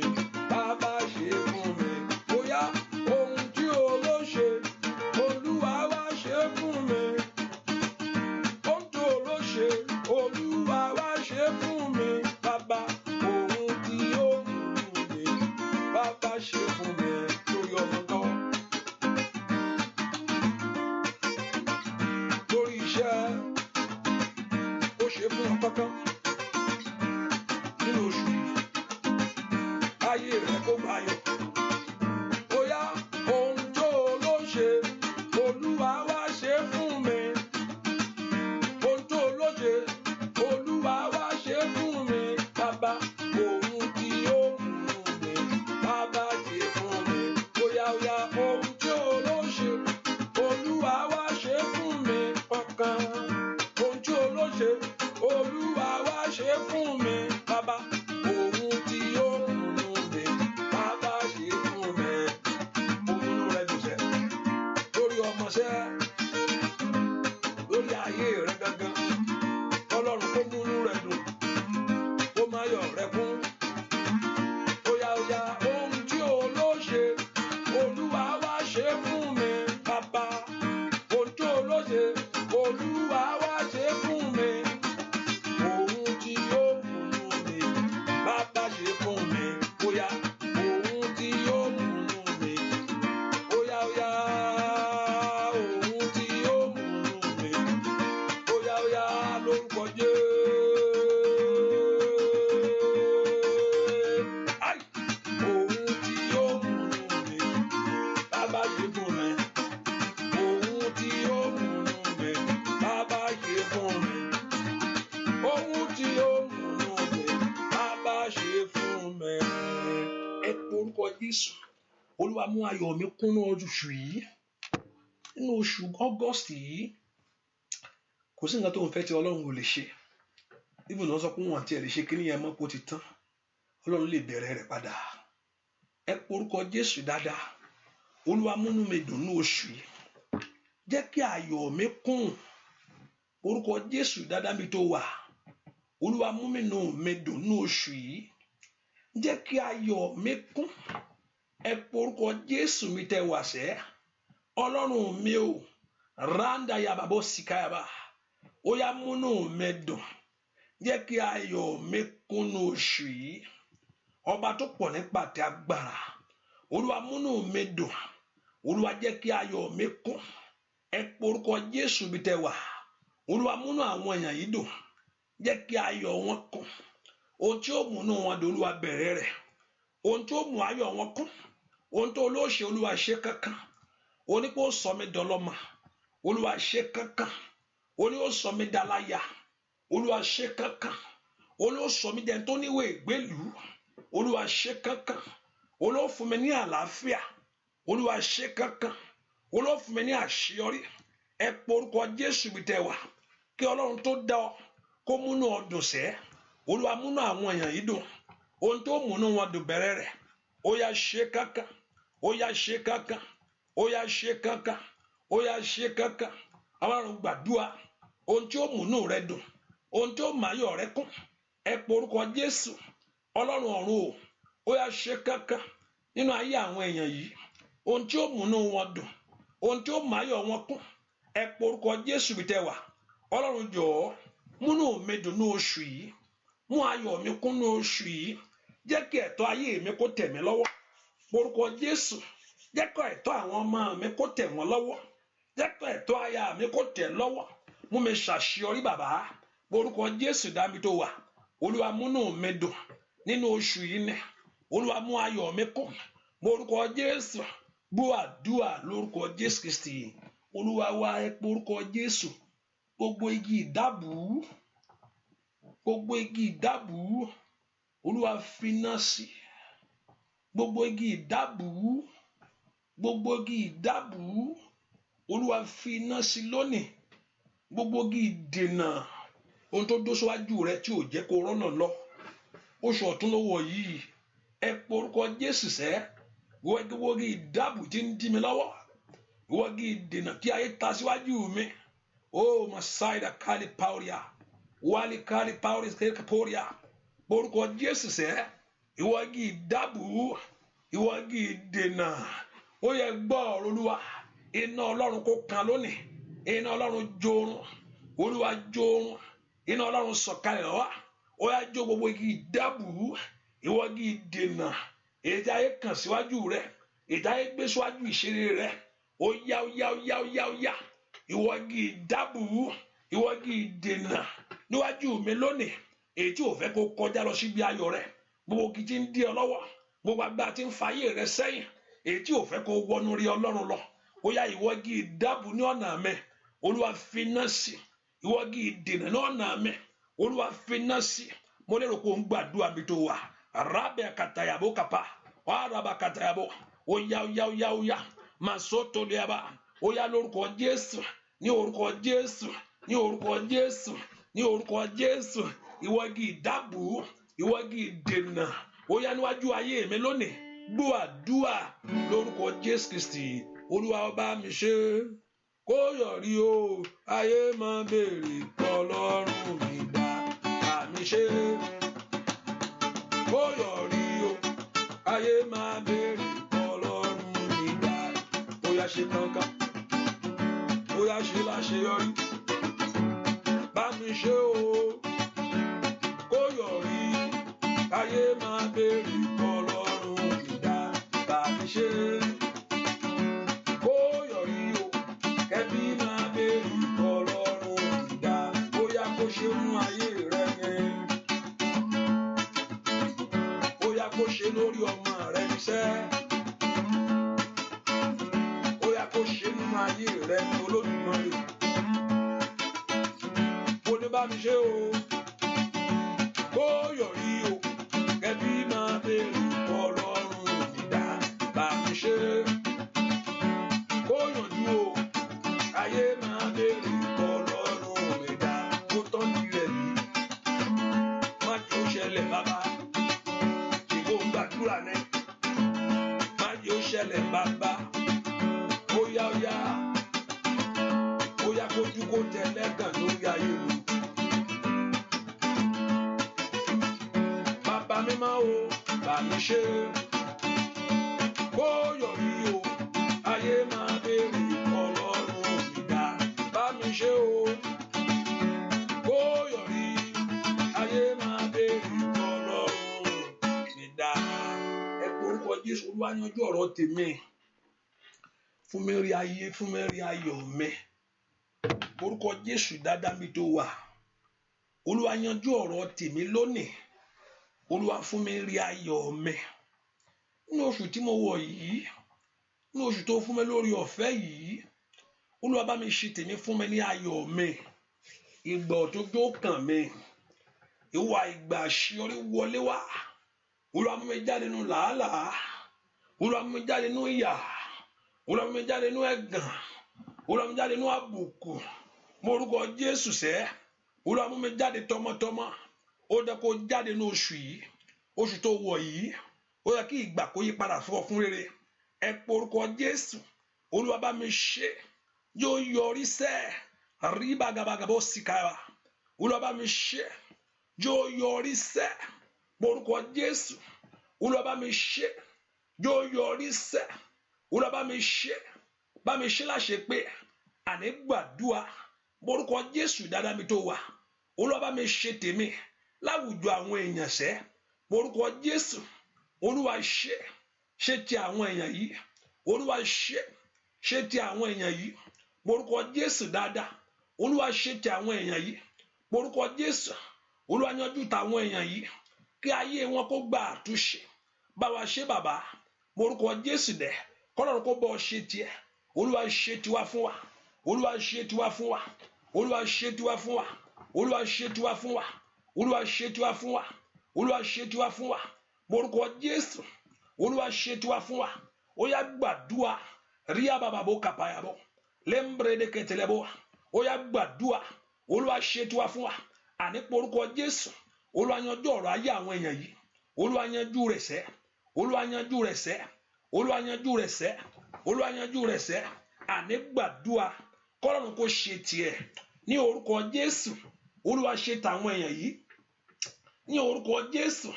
bàbá ṣe fún mi. Bóyá ohun tí ó ló ṣe, Olúwa wá ṣe fún mi. Ohun tó ló ṣe, Olúwa wá ṣe fún mi. Bàbá, ohun tí ó mú mi, bàbá ṣe fún mi. Lórí ọmọ kan, lórí iṣẹ́, ó ṣe fún ọ kankan nínú oṣù yìí. Ayé rẹ kó gbayọ̀. Bóyá ohun tó ló ṣe, Olúwa wá ṣe fún mi. Ohun tó ló ṣe, Olúwa wá ṣe fún mi. Bàbá, ohun tí ó mú mi, bàbá ṣe fún mi. Bóyá, bóyá ohun tí ó ló ṣe, Olúwa wá ṣe fún mi. Ọkàn ohun tí ó ló ṣe, Olúwa wá ṣe fún mi. Bàbá, ohun tí ó mú mi, bàbá ṣe fún mi. Òmùnú rẹ dùn sẹ́ lórí ọmọọṣẹ́, lórí ayé rẹ gangan. Ọlọ́run kó múnú rẹ dùn, kó má yọ̀ rẹ kún. Óyá, óyá, ohun tí ó ló ṣe, Olúwa wá ṣe fún mi. Bàbá, ohun tí ó ló ṣe, Olúwa wá ṣe fún mi. Ohun tí ó múnú mi, bàbá ṣe fún mi. Óyá, ohun tí ó múnú mi. Óyá, óyá, ohun tí ó múnú mi. Óyá, óyá, lórúkọ Jésù. Ai! Ohun tí ó múnú mi, bàbá ṣe fún mi. Ohun tí ó múnú mi, bàbá ṣe fún mi. Ohun tí ó múnú mi, bàbá ṣe fún mi. Ẹ pe orúkọ Jésù. Olúwa mú ayọ̀ mi kún ní oṣù yìí. Nínú oṣù August yìí, kò sí nǹkan tó ń fẹ́ tí Ọlọ́run ò lè ṣe. Even wọ́n sọ pé wọ́n àti ẹ̀ lè ṣe kíní yẹn mọ́, kó ti tán. Ọlọ́run lè bẹ̀rẹ̀ rẹ̀ padà. Ẹ porúkọ Jésù dáadáa. Olúwa múnú mi dùn ní oṣù yìí. Jẹ́ kí ayọ̀ mi kún. Orúkọ Jésù dáadáa mi tó wà. Olúwa múnú mi dùn ní oṣù yìí. Jẹ́ kí ayọ̀ mi kún. Ẹ porúkọ Jésù mi tẹ wà sẹ́. Ọlọ́run mi o. Randa yababo sikayaba. Ó yá múnú mi dùn. Jẹ́ kí ayọ̀ mi kún ní oṣù yìí. Ọba tó pọ̀ nípa àti agbára. Olúwa múnú mi dùn. Olúwa jẹ́ kí ayọ̀ mi kún. Ẹ porúkọ Jésù mi tẹ wà. Olúwa múnú àwọn èèyàn yìí dùn. Jẹ́ kí ayọ̀ wọn kún. Ohun tí ó múnú wọn dùn, Olúwa bẹ̀rẹ̀ rẹ̀. Ohun tí ó mú ayọ̀ wọn kún. Ohun tó olóṣè, Olúwa ṣe kankan. Ó ní kó sọ mí dọlọ́mọ. Olúwa ṣe kankan. Ó ní ó sọ mí daláyà. Olúwa ṣe kankan. Ó ní ó sọ mí dẹni tó níwèé ìgbélùú. Olúwa ṣe kankan. Olúwa fún mi ní àlàáfíà. Olúwa ṣe kankan. Olúwa fún mi ní àṣeyọrí. Ẹ porúkọ Jésù bí tẹ wà. Kí Ọlọ́run tó dá ọ kó múnú ọ dùn sẹ́. Olúwa múnú àwọn èèyàn yìí dùn. Ohun tó múnú wọn dùn bẹ̀rẹ̀ rẹ̀. Ó yá ṣe kankan. Ó yá ṣe kankan. Ó yá ṣe kankan. Ó yá ṣe kankan. Ọlọ́run gbàdúrà. Ohun tí ó múnú rẹ dùn. Ohun tí ó máyọ̀ rẹ kún. Ẹ porúkọ Jésù. Ọlọ́run ọ̀run o. Ó yá ṣe kankan nínú ayé àwọn èèyàn yìí. Ohun tí ó múnú wọn dùn. Ohun tí ó máyọ̀ wọn kún. Ẹ porúkọ Jésù bí tẹ wà. Ọlọ́run jọ̀ọ́ múnú mi dùn ní oṣù yìí. Mú ayọ̀ mi kún ní oṣù yìí. Jẹ́ kí ẹ̀tọ́ ayé mi kó tẹ̀ mí lọ́wọ́. Porúkọ Jésù. Jẹ́ kí ẹ̀tọ́ àwọn ọmọ mi kó tẹ̀ wọ́n lọ́wọ́. Jẹ́ kí ẹ̀tọ́ aya mi kó tẹ̀ lọ́wọ́. Mú mi ṣàṣeyọrí bàbá. Porúkọ Jésù dá mi tó wà. Olúwa múnú mi dùn nínú oṣù yìí ni. Olúwa mú ayọ̀ mi kún. Porúkọ Jésù. Gbọ́ àdúrà lórúkọ Jésù Kristi. Olúwa wa, ẹ porúkọ Jésù. Gbogbo igi ìdábùú. Gbogbo igi ìdábùú. Olúwa finá sí. Gbogbo igi ìdábùú. Gbogbo igi ìdábùú. Olúwa finá sí lónìí. Gbogbo igi ìdènà. Ohun tó dó síwájú rẹ tí ò jẹ́ kó rọ́nà lọ. Oṣù ọ̀tún ló wọ̀ yìí. Ẹ porúkọ Jésù sẹ́. Gbogbo igi ìdábùú tí ń dí mi lọ́wọ́. Ìwọ igi ìdènà tí ayé ta síwájú mi. Oh, Masaida Kali Pauria. Wali Kali Pauria Pauria. Porúkọ Jésù sẹ́. Ìwọ igi ìdábùú. Ìwọ igi ìdènà. Ó yẹ gbọ́ ọ̀rọ̀ Olúwa. Iná Ọlọ́run kó kan lónìí. Iná Ọlọ́run jórun. Olúwa jórun. Iná Ọlọ́run sọ̀kalẹ̀ wá. Ó yá jó gbogbo igi ìdábùú. Ìwọ igi ìdènà. Èyí tí ayé kàn síwájú rẹ. Èyí tí ayé gbé síwájú ìṣeré rẹ. Ó yá, ó yá, ó yá, ó yá, ó yá. Ìwọ igi ìdábùú. Ìwọ igi ìdènà níwájú mi lónìí. Èyí tí ò fẹ́ kó kọjá lọ síbi ayọ̀ rẹ. Gbogbo igi tí ń dí ọ lọ́wọ́. Gbogbo agbára tí ń fa ayé rẹ sẹ́yìn. Èyí tí ò fẹ́ kó wọnú rí Ọlọ́run lọ. Ó yá ìwọ igi ìdábùú ní ọ̀nà mi. Olúwa finá sí. Ìwọ igi ìdènà ní ọ̀nà mi. Olúwa finá sí. Mo lérò pé ò ń gbàdúrà mi tó wà. Rábẹ̀ kàtàyàbó kàpá. Wàràbà kàtàyàbó. Ó yá, ó yá, ó yá, ó yá. Màsótó lẹ́yàbá. Ó yá lórúkọ Jésù. Ní orúkọ Jésù. Ní orúkọ Jésù. Ní orúkọ Jésù. Ìwọ igi ìdábùú. Ìwọ igi ìdènà. Ó yá níwájú ayé mi lónìí. Gbọ́ àdúrà lórúkọ Jésù Kristi. Olúwa ọba mi ṣe. Kó yọrí o. Ayé máa béèrè Ọlọ́run mi dá. Bá mi ṣe. Kó yọrí o. Ayé máa béèrè Ọlọ́run mi dá. Ó yá ṣe kankan. Ó yá ṣe láṣeyọrí. Bá mi ṣe o. Kó yọrí. Ayé máa béèrè Ọlọ́run mi dá. Bá mi ṣe. Kó yọrí o. Kẹ́bí máa béèrè Ọlọ́run mi dá. Ó yá kó ṣe nínú ayé rẹ yẹn. Ó yá kó ṣe lórí ọmọ rẹ níṣẹ́. Ó yá kó ṣe nínú ayé rẹ ní Olódùmarè. Mo ní bá mi ṣe o. Kó yọrí o. Kẹ́bí máa béèrè Ọlọ́run mi dá. Bá mi ṣe. Kó yànjú o. Ayé máa béèrè Ọlọ́run mi dá. Kó tán ní rẹ̀ bí. Má jẹ́ ó ṣẹlẹ̀ bàbá. Bàbá. Óyá óyá, óyá kójú kó tẹ lẹ́gàn lórí ayé mi. Bàbá mímọ́ o, bá mi ṣe. Kó yọrí o, ayé máa béèrè Ọlọ́run mi dá. Bá mi ṣe o, kó yọrí, ayé máa béèrè Ọlọ́run mi dá. Ẹ pé orúkọ Jésù, Olúwa yanjú ọ̀rọ̀ tèmi. Fún mi rí ayé, fún mi rí ayọ̀ mi. Orúkọ Jésù dáadáa mi tó wà. Olúwa yanjú ọ̀rọ̀ tèmi lónìí. Olúwa fún mi rí ayọ̀ mi. Nínú oṣù tí mo wọ̀ yìí, nínú oṣù tó fún mi lórí ọ̀fẹ́ yìí, Olúwa bá mi ṣe tèmi, fún mi ní ayọ̀ mi. Ìgbà ọ̀tun jó kàn mí. Ìwà ìgbà àṣeyọrí wọlé wá. Olúwa mú mi jáde nínú làálàá. Olúwa mú mi jáde nínú ìyà. Olúwa mú mi jáde nínú ẹ̀gàn. Olúwa mú mi jáde nínú àbùkù. Mo orúkọ Jésù sẹ́. Olúwa mú mi jáde tọmọtọmọ. Ó dẹ́ kó jáde nínú oṣù yìí. Oṣù tó wọ̀ yìí. Ó yẹ kí ìgbà kó yí padà fún ọ fún rere. Ẹ pe orúkọ Jésù. Olúwa bá mi ṣe. Yóò yọrí sẹ́. Rí bàgàbàgà bó sì kára. Olúwa bá mi ṣe. Yóò yọrí sẹ́. Orúkọ Jésù. Olúwa bá mi ṣe. Yóò yọrí sẹ́. Olúwa bá mi ṣe. Bá mi ṣe láṣẹ pé àní gbàdúrà. Orúkọ Jésù dáadáa mi tó wà. Olúwa bá mi ṣe tèmi láwùjọ àwọn èèyàn sẹ́. Orúkọ Jésù. Olúwa ṣe. Ṣe ti àwọn èèyàn yìí. Olúwa ṣe. Ṣe ti àwọn èèyàn yìí. Orúkọ Jésù dáadáa. Olúwa ṣe ti àwọn èèyàn yìí. Orúkọ Jésù. Olúwa yanjú tàwọn èèyàn yìí. Kí ayé wọn kó gba àtúnṣe. Bá wa ṣe bàbá. Orúkọ Jésù dẹ̀. Kọ́lọ́run kó bọ́ ọ ṣe tiẹ̀. Olúwa ṣe tiwa fún wa. Olúwa ṣe tiwa fún wa. Olúwa ṣe tiwa fún wa. Olúwa ṣe tiwa fún wa. Olúwa ṣe tiwa fún wa. Olúwa ṣe tiwa fún wa. Orúkọ Jésù. Olúwa ṣe tiwa fún wa. Ó yá gbàdúà. Rí àbàbàbò kàpàyàbọ̀. Lẹ́mbrẹ́dẹ́ kẹtẹlẹ́bọ̀. Ó yá gbàdúà. Olúwa ṣe tiwa fún wa. Àní orúkọ Jésù. Olúwa yanjú ọ̀rọ̀ ayé àwọn èèyàn yìí. Olúwa yanjú rẹ̀ sẹ́. Olúwa yanjú rẹ̀ sẹ́. Olúwa yanjú rẹ̀ sẹ́. Olúwa yanjú rẹ̀ sẹ́. Àní gbàdúà. Kọ́lọ́run kó ṣe tiẹ̀. Ní orúkọ Jésù. Olúwa ṣe tàwọn èèyàn yìí. Ní orúkọ Jésù.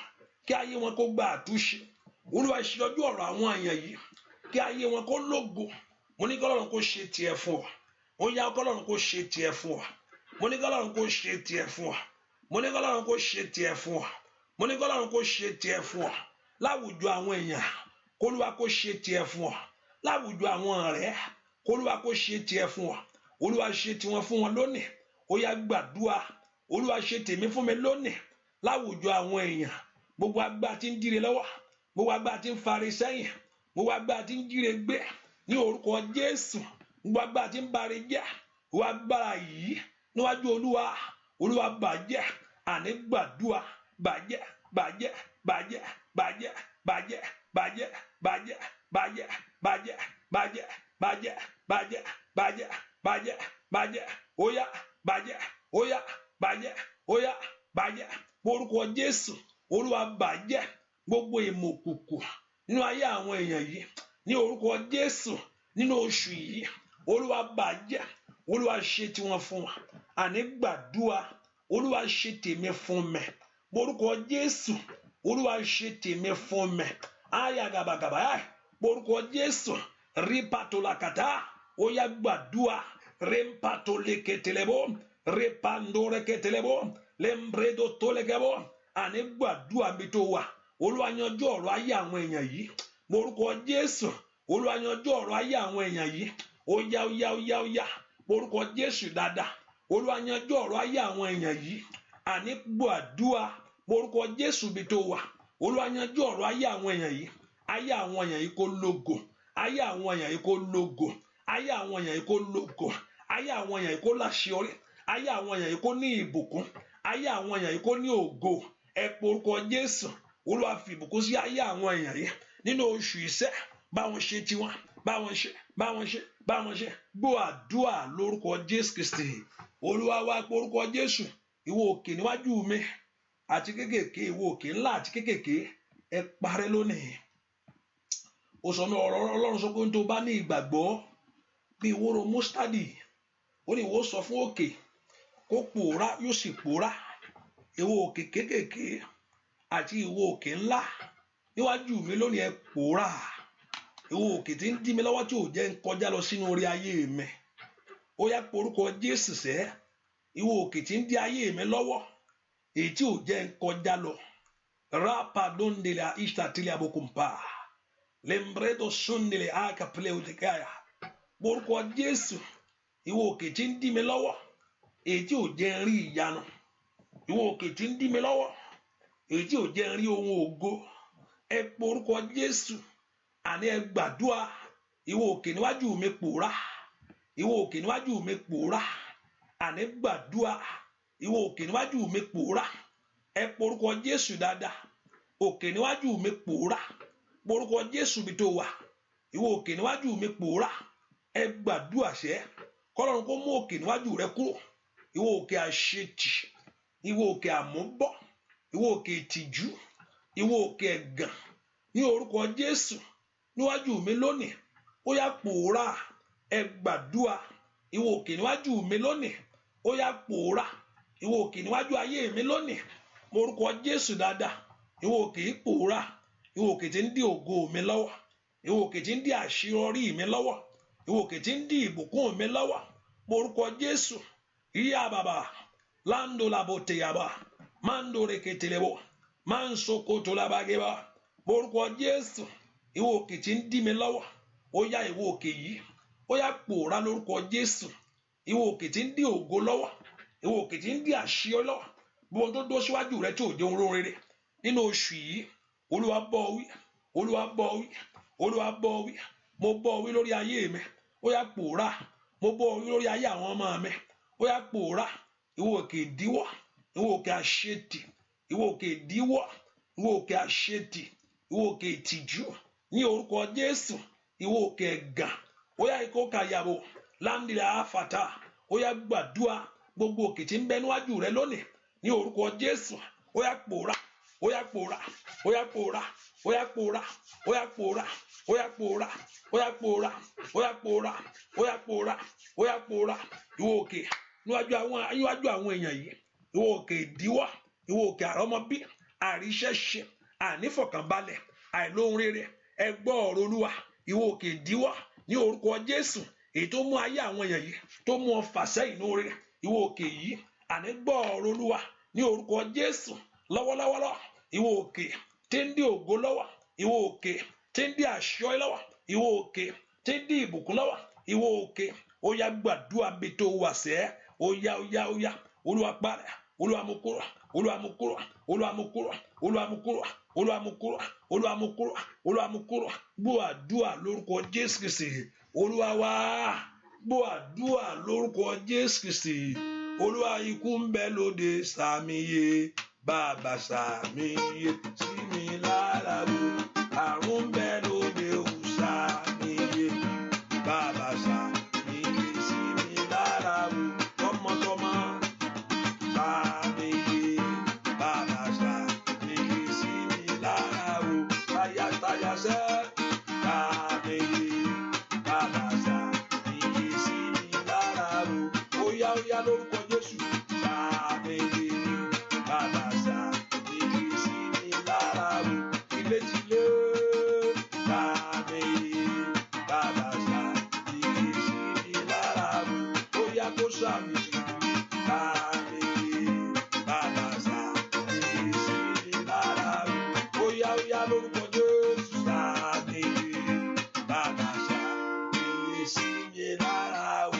Kí ayé wọn kó gba àtúnṣe. Olúwa ṣe ọjọ́ ọ̀rọ̀ àwọn èèyàn yìí. Kí ayé wọn kó lógo. Mo ní kọ́lọ́run kó ṣe tiẹ̀ fún ọ. Ó yá kọ́lọ́run kó ṣe tiẹ̀ fún ọ. Mo ní kọ́lọ́run kó ṣe tiẹ̀ fún ọ. Mo ní kọ́lọ́run kó ṣe tiẹ̀ fún ọ. Mo ní kọ́lọ́run kó ṣe tiẹ̀ fún ọ. Láwùjọ àwọn èèyàn, k'Olúwa kó ṣe tiẹ̀ fún ọ. Láwùjọ àwọn ọ̀rẹ́, k'Olúwa kó ṣe tiẹ̀ fún ọ. Olúwa ṣe tiwọn fún wọn lónìí. Ó yá gbàdúà. Olúwa ṣe tèmi fún mi lónìí. Láwùjọ àwọn èèyàn, gbogbo agbára tí ń díre lọ́wọ́, gbogbo agbára tí ń fari sẹ́yìn, gbogbo agbára tí ń jíre gbé ní orúkọ Jésù, gbogbo agbára tí ń bari jẹ́, gbogbo agbára yìí níwájú Olúwa, Olúwa bàjẹ́, àní gbàdúà, bàjẹ́, bàjẹ́, bàjẹ́, bàjẹ́, bàjẹ́, bàjẹ́, bàjẹ́, bàjẹ́, bàjẹ́, bàjẹ́, bàjẹ́, bàjẹ́, bàjẹ́, bàjẹ́, bàjẹ́, óyá, bàjẹ́, óyá, bàjẹ́, óyá, bàjẹ́. Orúkọ Jésù, Olúwa bàjẹ́ gbogbo ìmọ̀ òkùnkùn nínú ayé àwọn èèyàn yìí ní orúkọ Jésù nínú oṣù yìí, Olúwa bàjẹ́, Olúwa ṣe tiwọn fún wa. Àní gbàdúà, Olúwa ṣe tèmi fún mi. Orúkọ Jésù, Olúwa ṣe tèmi fún mi. Aya gàbàgàbà ẹ. Orúkọ Jésù, rípatolakata, ó yá gbàdúà, rempatoleketelebo, repandoreketelebo, lembredotolegebo. Àní gbàdúà mi tó wà. Olúwa yanjú ọ̀rọ̀ ayé àwọn èèyàn yìí. Orúkọ Jésù, Olúwa yanjú ọ̀rọ̀ ayé àwọn èèyàn yìí. Ó yá, ó yá, ó yá, ó yá. Orúkọ Jésù dáadáa. Olúwa yanjú ọ̀rọ̀ ayé àwọn èèyàn yìí. Àní gbàdúà. Orúkọ Jésù bí tó wà. Olúwa yanjú ọ̀rọ̀ ayé àwọn èèyàn yìí. Ayé àwọn èèyàn yìí kó lógo. Ayé àwọn èèyàn yìí kó lógo. Ayé àwọn èèyàn yìí kó lógo. Ayé àwọn èèyàn yìí kó láṣeyọrí. Ayé àwọn èèyàn yìí kó ní ìbùkún. Ayé àwọn èèyàn yìí kó ní ògo. Ẹ pe orúkọ Jésù. Olúwa fi ìbùkún sí ayé àwọn èèyàn yìí. Nínú oṣù ìṣẹ́, bá wọn ṣe tiwọn, bá wọn ṣe, bá wọn ṣe, bá wọn ṣe. Gbọ́ àdúà lórúkọ Jésù Kristi. Olúwa wá pe orúkọ Jésù. Ìwọ òkè níwájú mi àti kékèké, ìwọ òkè ńlá àti kékèké, ẹ parẹ́ lónìí. Ó sọ ní ọ̀rọ̀ Ọlọ́run sọ pé tó bá ní ìgbàgbọ́ bí ìwóró mustadi, ó ní ìwọ sọ fún òkè kó pòórá, yóò sì pòórá. Ìwọ òkè kéékèèké àti ìwọ òkè ńlá níwájú mi lónìí, ẹ pòórá. Ìwọ òkè tí ń dí mi lọ́wọ́, tí ò jẹ́ ń kọjá lọ sínú orí ayé mi, ó yá, porúkọ Jésù sẹ́. Ìwọ òkè tí ń dí ayé mi lọ́wọ́, èyí tí ò jẹ́ ń kọjá lọ. Rapadondele ishtatile abokumpa lembredo sundele akapleotekaya. Porúkọ Jésù. Ìwọ òkè tí ń dí mi lọ́wọ́, èyí tí ò jẹ́ ń rí ìyanu. Ìwọ òkè tí ń dí mi lọ́wọ́, èyí tí ò jẹ́ ń rí ohun ògo, ẹ porúkọ Jésù. Àní ẹ gbàdúrà. Ìwọ òkè níwájú mi, pòórá. Ìwọ òkè níwájú mi, pòórá. Àní gbàdúrà. Ìwọ òkè níwájú mi, pòórá. Ẹ porúkọ Jésù dáadáa. Òkè níwájú mi, pòórá. Porúkọ Jésù bí tó wà. Ìwọ òkè níwájú mi, pòórá. Ẹ gbàdúrà sẹ́, kọ́lọ́run kó mú òkè níwájú rẹ kúrò. Ìwọ òkè àṣetì, ìwọ òkè àmúbọ́, ìwọ òkè ìtìjú, ìwọ òkè ẹ̀gàn, ní orúkọ Jésù, níwájú mi lónìí, ó yá, pòórá. Ẹ gbàdúrà. Ìwọ òkè níwájú mi lónìí, ó yá, pòórá. Ìwọ òkè níwájú ayé mi lónìí, morúkọ Jésù dáadáa. Ìwọ òkè yìí, pòórá. Ìwọ òkè tí ń dí ògo mi lọ́wọ́, ìwọ òkè tí ń dí àṣeyọrí mi lọ́wọ́, ìwọ òkè tí ń dí ìbùkún mi lọ́wọ́, morúkọ Jésù. Ìyá bàbá lando labo teyaba mando reketelebo mansokoto labageba. Morúkọ Jésù. Ìwọ òkè tí ń dí mi lọ́wọ́, ó yá, ìwọ òkè yìí, ó yá, pòórá lórúkọ Jésù. Ìwọ òkè tí ń dí ògo lọ́wọ́, ìwọ òkè tí ń dí àṣeyọrí lọ́wọ́, gbogbo tó dó síwájú rẹ tí ò jẹun ró rere nínú oṣù yìí, Olúwa bọ́ wí, Olúwa bọ́ wí, Olúwa bọ́ wí. Mo bọ́ wí lórí ayé mi, ó yá, pòórá. Mo bọ́ wí lórí ayé àwọn ọmọ mi, ó yá, pòórá. Ìwọ òkè ìdíwọ́, ìwọ òkè àṣetì, ìwọ òkè ìdíwọ́, ìwọ òkè àṣetì, ìwọ òkè ìtìjú, ní orúkọ Jésù. Ìwọ òkè ẹ̀gàn, ó yá, ikó kàyàwó láńdìlẹ̀ àfàtà. Ó yá, gbàdúrà. Gbogbo òkè tí ń bẹ níwájú rẹ lónìí, ní orúkọ Jésù, ó yá, pòórá. Ó yá, pòórá. Ó yá, pòórá. Ó yá, pòórá. Ó yá, pòórá. Ó yá, pòórá. Ó yá, pòórá. Ó yá, pòórá. Ó yá, pòórá. Ó yá, pòórá. Ìwọ òkè níwájú àwọn èèyàn yìí, ìwọ òkè ìdíwọ́, ìwọ òkè àrọ́mọbí, àríṣẹ́ṣe, ànífọ̀kànbalẹ̀, àìlóhun rere, ẹ gbọ́ ọ̀rọ̀ Olúwa. Ìwọ òkè ìdíwọ́, ní orúkọ Jésù, èyí tó mú ayé àwọn èèyàn yìí, tó mú ọ fà sẹ́yìn ní orí, ìwọ òkè yìí, àní gbọ́ ọ̀rọ̀ Olúwa ní orúkọ Jésù lọ́wọ́lọ́wọ́. Ìwọ òkè tí ń dí ògo lọ́wọ́, ìwọ òkè tí ń dí àṣọ lọ́wọ́, ìwọ òkè tí ń dí ìbùkún lọ́wọ́, ìwọ òkè, ó yá, gbàdúrà bí tó wà sẹ́. Ó yá, ó yá, ó yá. Olúwa parẹ́. Olúwa mú kúrò. Olúwa mú kúrò. Olúwa mú kúrò. Olúwa mú kúrò. Olúwa mú kúrò. Olúwa mú kúrò. Olúwa mú kúrò. Gbọ́ àdúrà lórúkọ Jésù Kristi Olúwa wa. Gbọ́ àdúrà lórúkọ Jésù Kristi Olúwa. Ikú ń bẹ lóde, sàmìyẹ bàbá, sàmìyẹ sí mi lára o. Àrùn ń bẹ lóde o, sàmìyẹ bàbá, sàmìyẹ sí mi lára o. Tọmọtọmọ, sàmìyẹ bàbá, sàmìyẹ sí mi lára o. Tayátayá sẹ́, sàmìyẹ bàbá, sàmìyẹ sí mi lára o. Ó yá, ó yá, lórúkọ Jésù. Sàmìyẹ bàbá, sàmìyẹ sí mi lára o. Tilétilé, sàmìyẹ bàbá, sàmìyẹ sí mi lára o. Ó yá, kó sàmì. Sàmìyẹ bàbá, sàmìyẹ sí mi lára o. Ó yá, ó yá, lórúkọ Jésù. Sàmìyẹ bàbá, sàmìyẹ sí mi lára o.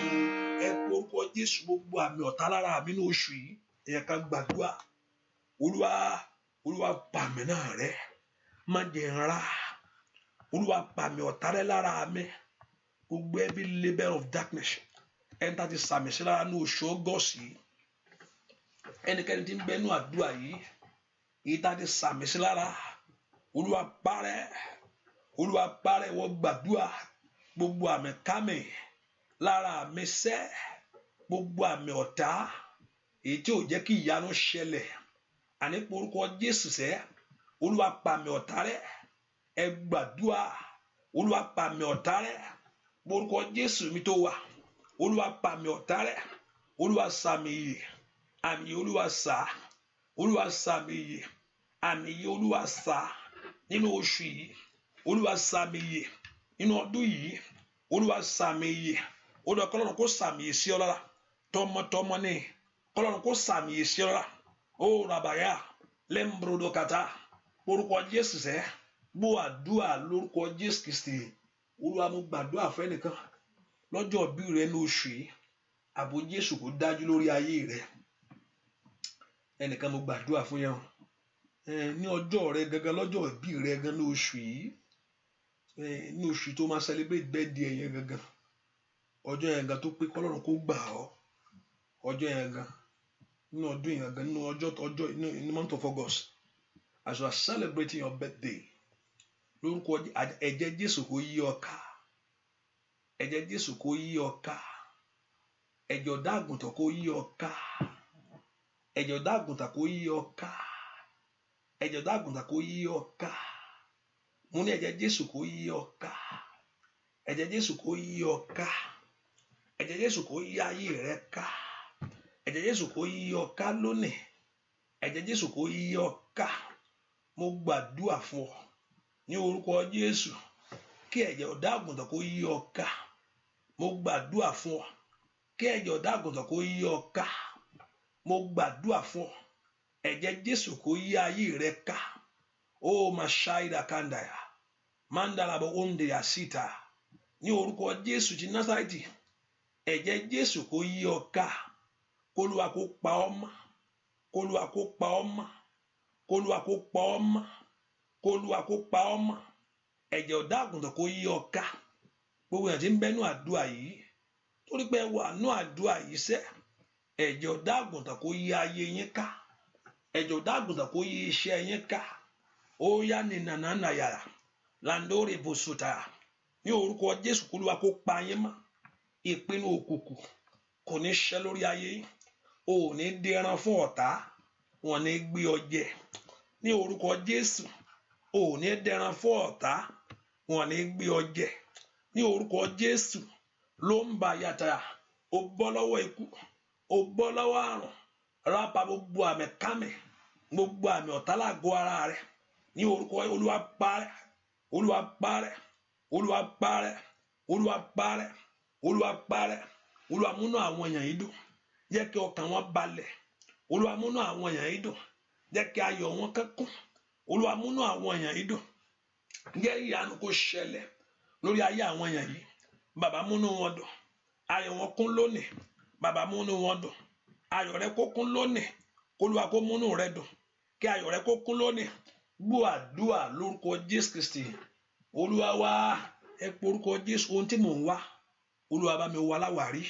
Ẹ pe orúkọ Jésù. Gbogbo àmì ọ̀tá lára mi ní oṣù yìí, ẹ ká gbàdúrà. Olúwa, Olúwa, pàmì náà rẹ́, má jẹ́ n rà. Olúwa, pàmì ọ̀tá rẹ́ lára mi. Gbogbo every label of darkness, ẹni tá ti sàmì sí lára ní oṣù August yìí, ẹnikẹ́ni tí ń bẹ nínú àdúrà yìí, èyí tá ti sàmì sí lára, Olúwa, parẹ́. Olúwa, parẹ́. Wọ́n gbàdúrà. Gbogbo àmì kámì lára mi sẹ́, gbogbo àmì ọ̀tá èyí tí ò jẹ́ kí ìyanu ṣẹlẹ̀, àní orúkọ Jésù sẹ́. Olúwa, pàmì ọ̀tá rẹ́. Ẹ gbàdúrà. Olúwa pa àmì ọ̀tá rẹ́. Orúkọ Jésù mi tó wà. Olúwa pa àmì ọ̀tá rẹ́. Olúwa sàmì ìyè. Àmì ìyè Olúwa sà. Olúwa sàmì ìyè. Àmì ìyè Olúwa sà. Nínú oṣù yìí, Olúwa sàmì ìyè. Nínú ọdún yìí, Olúwa sàmì ìyè. Olúwa kọ́lọ́run kó sàmì ìyè sí ọ lára. Tọmọtọmọ ní kọ́lọ́run kó sàmì ìyè sí ọ lára. Ó rabaya lẹ́mbrodokata. Orúkọ Jésù sẹ́. Gbọ́ àdúrà lórúkọ Jésù Kristi. Olúwa, mo gbàdúrà fẹ́nìkan lọ́jọ́ ìbí rẹ ní oṣù yìí. Ààbò Jésù kó dájú lórí ayé rẹ. Ẹnìkan mo gbàdúrà fún yẹn ní ọjọ́ rẹ gangan, lọ́jọ́ ìbí rẹ gan ní oṣù yìí, ní oṣù tó máa celebrate birthday yẹn gangan, ọjọ́ yẹn gan tó pé kọ́lọ́run kó gbà ọ́, ọjọ́ yẹn gan nínú ọdún yẹn gan, nínú ọjọ́ ọjọ́ in the month of August, as you are celebrating your birthday, lórúkọ ẹ̀jẹ̀ Jésù kó yí ọ ká. Ẹ̀jẹ̀ Jésù kó yí ọ ká. Ẹ̀jẹ̀ ọ̀dọ́ àgùntàn kó yí ọ ká. Ẹ̀jẹ̀ ọ̀dọ́ àgùntàn kó yí ọ ká. Ẹ̀jẹ̀ ọ̀dọ́ àgùntàn kó yí ọ ká. Mo ní ẹ̀jẹ̀ Jésù kó yí ọ ká. Ẹ̀jẹ̀ Jésù kó yí ọ ká. Ẹ̀jẹ̀ Jésù kó yí ayé rẹ ká. Ẹ̀jẹ̀ Jésù kó yí ọ ká lónìí. Ẹ̀jẹ̀ Jésù kó yí ọ ká. Mo gbàdúrà fún ọ ní orúkọ Jésù, kí ẹ̀jẹ̀ ọ̀dọ́ àgùntàn kó yí ọ ká. Mo gbàdúrà fún ọ kí ẹ̀jẹ̀ ọ̀dọ́ àgùntàn kó yí ọ ká. Mo gbàdúrà fún ọ, ẹ̀jẹ̀ Jésù kó yí ayé rẹ ká. Ó mashaida kandaya mandalabo onde asita. Ní orúkọ Jésù ti Násárẹ́tì, ẹ̀jẹ̀ Jésù kó yí ọ ká. Kólúwa kó pa ọ́ mọ́. Kólúwa kó pa ọ́ mọ́. Kólúwa kó pa ọ́ mọ́. Kólúwa kó pa ọ́ mọ́. Ẹ̀jẹ̀ ọ̀dọ́ àgùntàn kó yí ọ ká. Gbogbo èèyàn tí ń bẹ́nu àdúrà yìí, torí pé wà nú àdúrà yìí sẹ́, ẹ̀jẹ̀ ọ̀dọ́ àgùntàn kó yí ayé yín ká. Ẹ̀jẹ̀ ọ̀dọ́ àgùntàn kó yí iṣẹ́ yín ká. Ó yá ní nànánàyà landóre bòsùtà. Ní orúkọ Jésù, kólúwa kó pa yín mọ́. Ìpinnu òkùnkùn kò ní ṣẹ lórí ayé yín. O ò ní dẹran fún ọ̀tá, wọn ní gbé ọ jẹ. Ní orúkọ Jésù, o ò ní dẹran fún ọ̀tá, wọn ní gbé ọ jẹ. Ní orúkọ Jésù ló ń ba yàtà. O bọ́ lọ́wọ́ ikú, o bọ́ lọ́wọ́ àrùn. Rápa gbogbo àmì kámì, gbogbo àmì ọ̀tá lágọ̀ọ́ ara rẹ. Ní orúkọ Olúwa parẹ́. Olúwa parẹ́. Olúwa parẹ́. Olúwa parẹ́. Olúwa parẹ́. Olúwa múnú àwọn èèyàn yìí dùn, jẹ́ kí ọkàn wọn balẹ̀. Olúwa múnú àwọn èèyàn yìí dùn, jẹ́ kí ayọ̀ wọn kẹ́kùn. Olúwa múnú àwọn èèyàn yìí dùn, jẹ́ ìyanu kó ṣẹlẹ̀ lórí ayé àwọn èèyàn yìí. Bàbá, múnú wọn dùn, ayọ̀ wọn kún lónìí. Bàbá, múnú wọn dùn, ayọ̀ rẹ kó kún lónìí. Kólúwa kó múnú rẹ dùn, kí ayọ̀ rẹ kó kún lónìí. Gbọ́ àdúrà lórúkọ Jésù Kristi Olúwa wá. Ẹ pé orúkọ Jésù. Ohun tí mò ń wá, Olúwa bá mi wá láwàárí.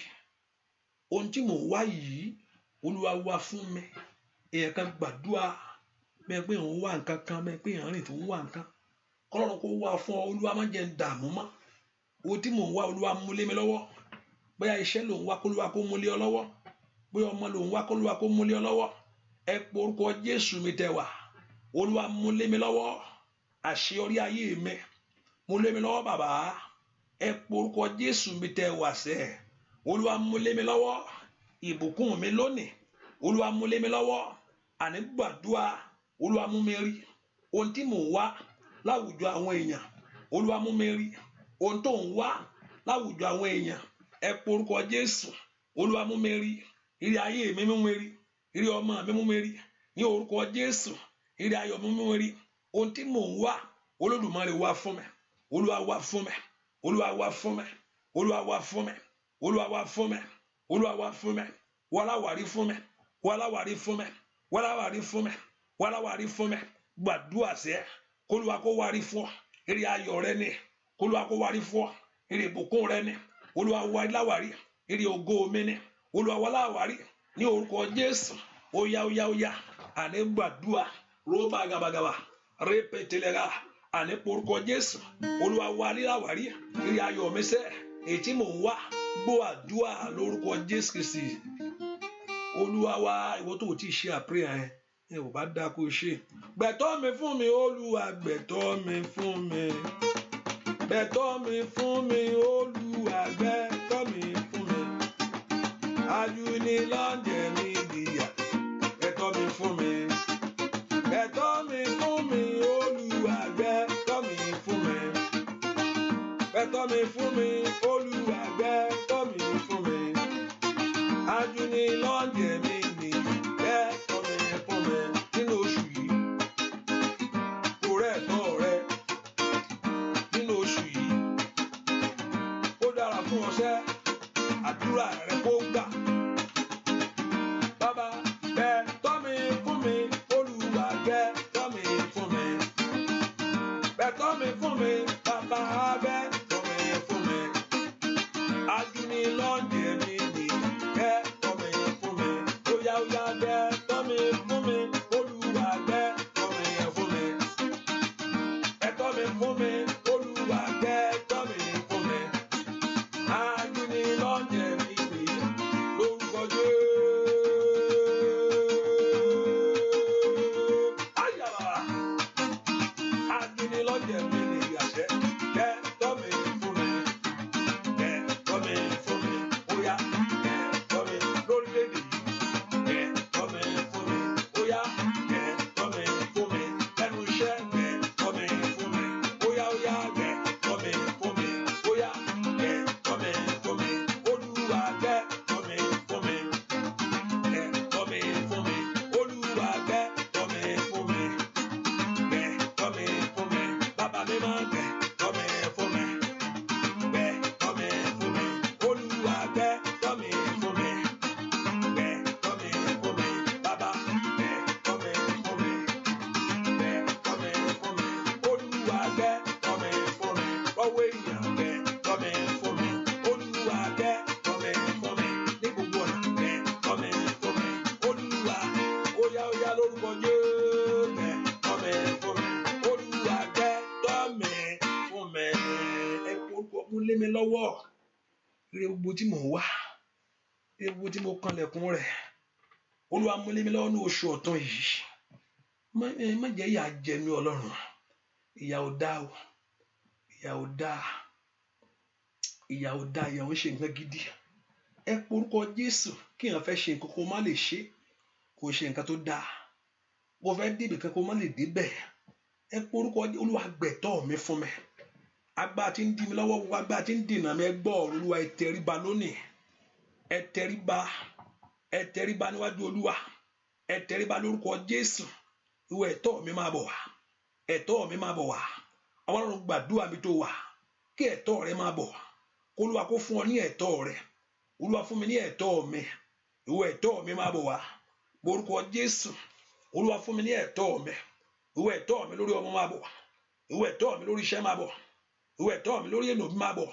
Ohun tí mò ń wá yìí, Olúwa wá fún mi. Èèyàn kan gbàdúrà bẹ́ẹ̀ pé òun wá nǹkan kan, bẹ́ẹ̀ pé èèyàn rìn tó ń wá nǹkan, kọ́lọ́run kó wá fún ọ. Olúwa má jẹ́ ń dààmú mọ́. Ohun tí mò ń wá, Olúwa mú lé mi lọ́wọ́. Bóyá iṣẹ́ lòun wá, kólúwa kó mú lé ọ lọ́wọ́. Bóyá ọmọ lòun wá, kólúwa kó mú lé ọ lọ́wọ́. Ẹ pé orúkọ Jésù mi tẹ wá. Olúwa mú lé mi lọ́wọ́. Àṣeyọrí ayé mi, mú lé mi lọ́wọ́, bàbá. Ẹ pé orúkọ Jésù mi tẹ wá sẹ́. Olúwa mú lé mi lọ́wọ́. Ìbùkún mi lónìí, Olúwa mú lé mi lọ́wọ́. Àní gbàdúrà. Olúwa mú mi rí ohun tí mò ń wá láwùjọ àwọn èèyàn. Olúwa mú mi rí ohun tó ń wá láwùjọ àwọn èèyàn. Ẹ pé orúkọ Jésù. Olúwa mú mi rí ire ayé mi, mú mi rí ire ọmọ mi, mú mi rí ní orúkọ Jésù. Ire ayọ̀ mi, mú mi rí. Ohun tí mò ń wá, Olódùmarè wá fún mi. Olúwa wá fún mi. Olúwa wá fún mi. Olúwa wá fún mi. Olúwa wá fún mi. Olúwa wá fún mi. Wàláwàrí fún mi. Wàláwàrí fún mi. Wàláwàrí fún mi. Wàláwàrí fún mi. Gbàdúrà sẹ́, kólúwa kó wárí fún ọ. Ire ayọ̀ rẹ ni, kólúwa kó wárí fún ọ. Ire ìbùkún rẹ ni, Olúwa wá láwàrí. Ire ògo mi ni, Olúwa wá láwàrí ní orúkọ Jésù. Óyá, óyá, óyá, àní gbàdúrà. Róbà gàbàgàbà rẹpẹtẹlẹgà. Àní porúkọ Jésù. Olúwa wá láwàrí ire ayọ̀ mi sẹ́, èyí tí mò ń wá. Gbọ́ àdúrà lórúkọ Jésù Kristi Olúwa wá. Ìwọ tó o ti ṣe àpéyà yẹn, ẹ ò bá dáa kó o ṣe. Gbẹ̀tọ́ mi fún mi, Olúwa, gbẹ̀tọ́ mi fún mi. Gbẹ̀tọ́ mi fún mi, Olúwa gbẹ̀tọ́ mi fún mi. Ajúnilọ́jẹ̀ mi níyà, gbẹ̀tọ́ mi fún mi. Gbẹ̀tọ́ mi fún mi, Olúwa gbẹ̀tọ́ mi fún mi. Gbẹ̀tọ́ mi fún mi, Olúwa gbẹ̀tọ́ mi fún mi. Ajúnilọ́jẹ̀ mi níyà, gbẹ̀tọ́ mi fún mi. Nínú oṣù yìí, kò rẹ̀ ẹ̀tọ́ rẹ. Nínú oṣù yìí, ó dára fún ọṣẹ́, àdúrà rẹ kó gbà. Bàbá gbẹ̀tọ́ mi fún mi, Olúwa gbẹ̀tọ́ mi fún mi. Gbẹ̀tọ́ mi fún mi, bàbá gbẹ̀tọ́ mi fún mi. Ajúnilọ́jẹ̀ mi níyà, gbẹ̀tọ́ mi fún mi. Óyá óyá gbẹ̀tọ́ mi fún mi, Olúwa gbẹ̀tọ́ mi fún mi. Gbẹ̀tọ́ mi fún mi, Olúwa gbẹ̀tọ́ mi fún mi. Ajúnilọ́jẹ̀ mi níyà, lórúkọ Jésù. Ayàbàbà. Ajúnilọ́jẹ̀ mi níyà sẹ́, gbẹ̀tọ́ mi fún mi. Gbẹ̀tọ́ mi fún mi, óyá gbẹ̀tọ́ mi lórílẹ̀-èdè yìí. Gbẹ̀tọ́ mi fún mi, óyá gbẹ̀tọ́ mi fún mi. Lẹ́nu iṣẹ́ gbẹ̀tọ́ mi fún mi, óyá óyá gbẹ̀tọ́ mi fún mi, óyá gbẹ̀tọ́ mi fún mi. Olúwa gbẹ̀tọ́ mi fún mi. Gbẹ̀tọ́ mi fún mi, Olúwa gbẹ̀tọ́ mi fún mi. Gbẹ̀tọ́ mi fún mi, bàbá mi máa gbẹ̀tọ́ mi fún mi. Gbẹ̀tọ́ mi fún mi, Olúwa gbẹ̀tọ́ mi fún mi. Gbẹ̀tọ́ mi fún mi, bàbá gbẹ̀tọ́ mi fún mi. Gbẹ̀tọ́ mi fún mi, Olúwa gbẹ̀tọ́ mi fún mi. Lọ́wọ́ èèyàn gbẹ̀tọ́ mi fún mi, Olúwa gbẹ̀tọ́ mi fún mi. Ní gbogbo ọ̀nà gbẹ̀tọ́ mi fún mi, Olúwa óyá óyá lórúkọ Jésù gbẹ̀tọ́ mi fún mi, Olúwa gbẹ̀tọ́ mi fún mi. Ẹ orúkọ mú lé mi lọ́wọ́, ire gbogbo tí mò ń wá, ire gbogbo tí mo kanlẹ̀kùn rẹ̀, Olúwa mú lé mi lọ́wọ́ ní oṣù ọ̀tun yìí. Má jẹ́ ìyà jẹ mí Ọlọ́run, ìyà ò dáa o, ìyà ò dáa, ìyà ò dáa, ìyà ò ń ṣe nǹkan gidi. Ẹ porúkọ Jésù kí èèyàn fẹ́ ṣe nǹkan kó má lè ṣe, kò ṣe nǹkan tó dáa. Mo fẹ́ débì kan kó má lè débẹ̀. Ẹ porúkọ Olúwa gbẹ̀tọ́ mi fún mi. Agbára tí ń dí mi lọ́wọ́, gbogbo agbára tí ń dènà mi, ẹ gbọ́ ọ̀rọ̀ Olúwa, ẹ tẹríba lónìí. Ẹ tẹríba, ẹ tẹríba níwájú Olúwa. Ẹ tẹríba lórúkọ Jésù. Ìwọ ẹ̀tọ́ mi máa bọ̀ wá. Ẹ̀tọ́ mi máa bọ̀ wá. Ọlọ́run gbàdúrà mi tó wà. Kí ẹ̀tọ́ rẹ máa bọ̀ wá. K'Olúwa kó fún ọ ní ẹ̀tọ́ rẹ. Olúwa fún mi ní ẹ̀tọ́ mi. Ìwọ ẹ̀tọ́ mi máa bọ̀ wá. Lórúkọ Jésù. Olúwa fún mi ní ẹ̀tọ́ mi. Ìwọ ẹ̀tọ́ mi lórí ọmọ máa bọ̀ wá. Ìwọ ẹ̀tọ́ mi lórí iṣẹ́ máa bọ̀. Ìwọ ẹ̀tọ́ mi lórí ènìyàn máa bọ̀.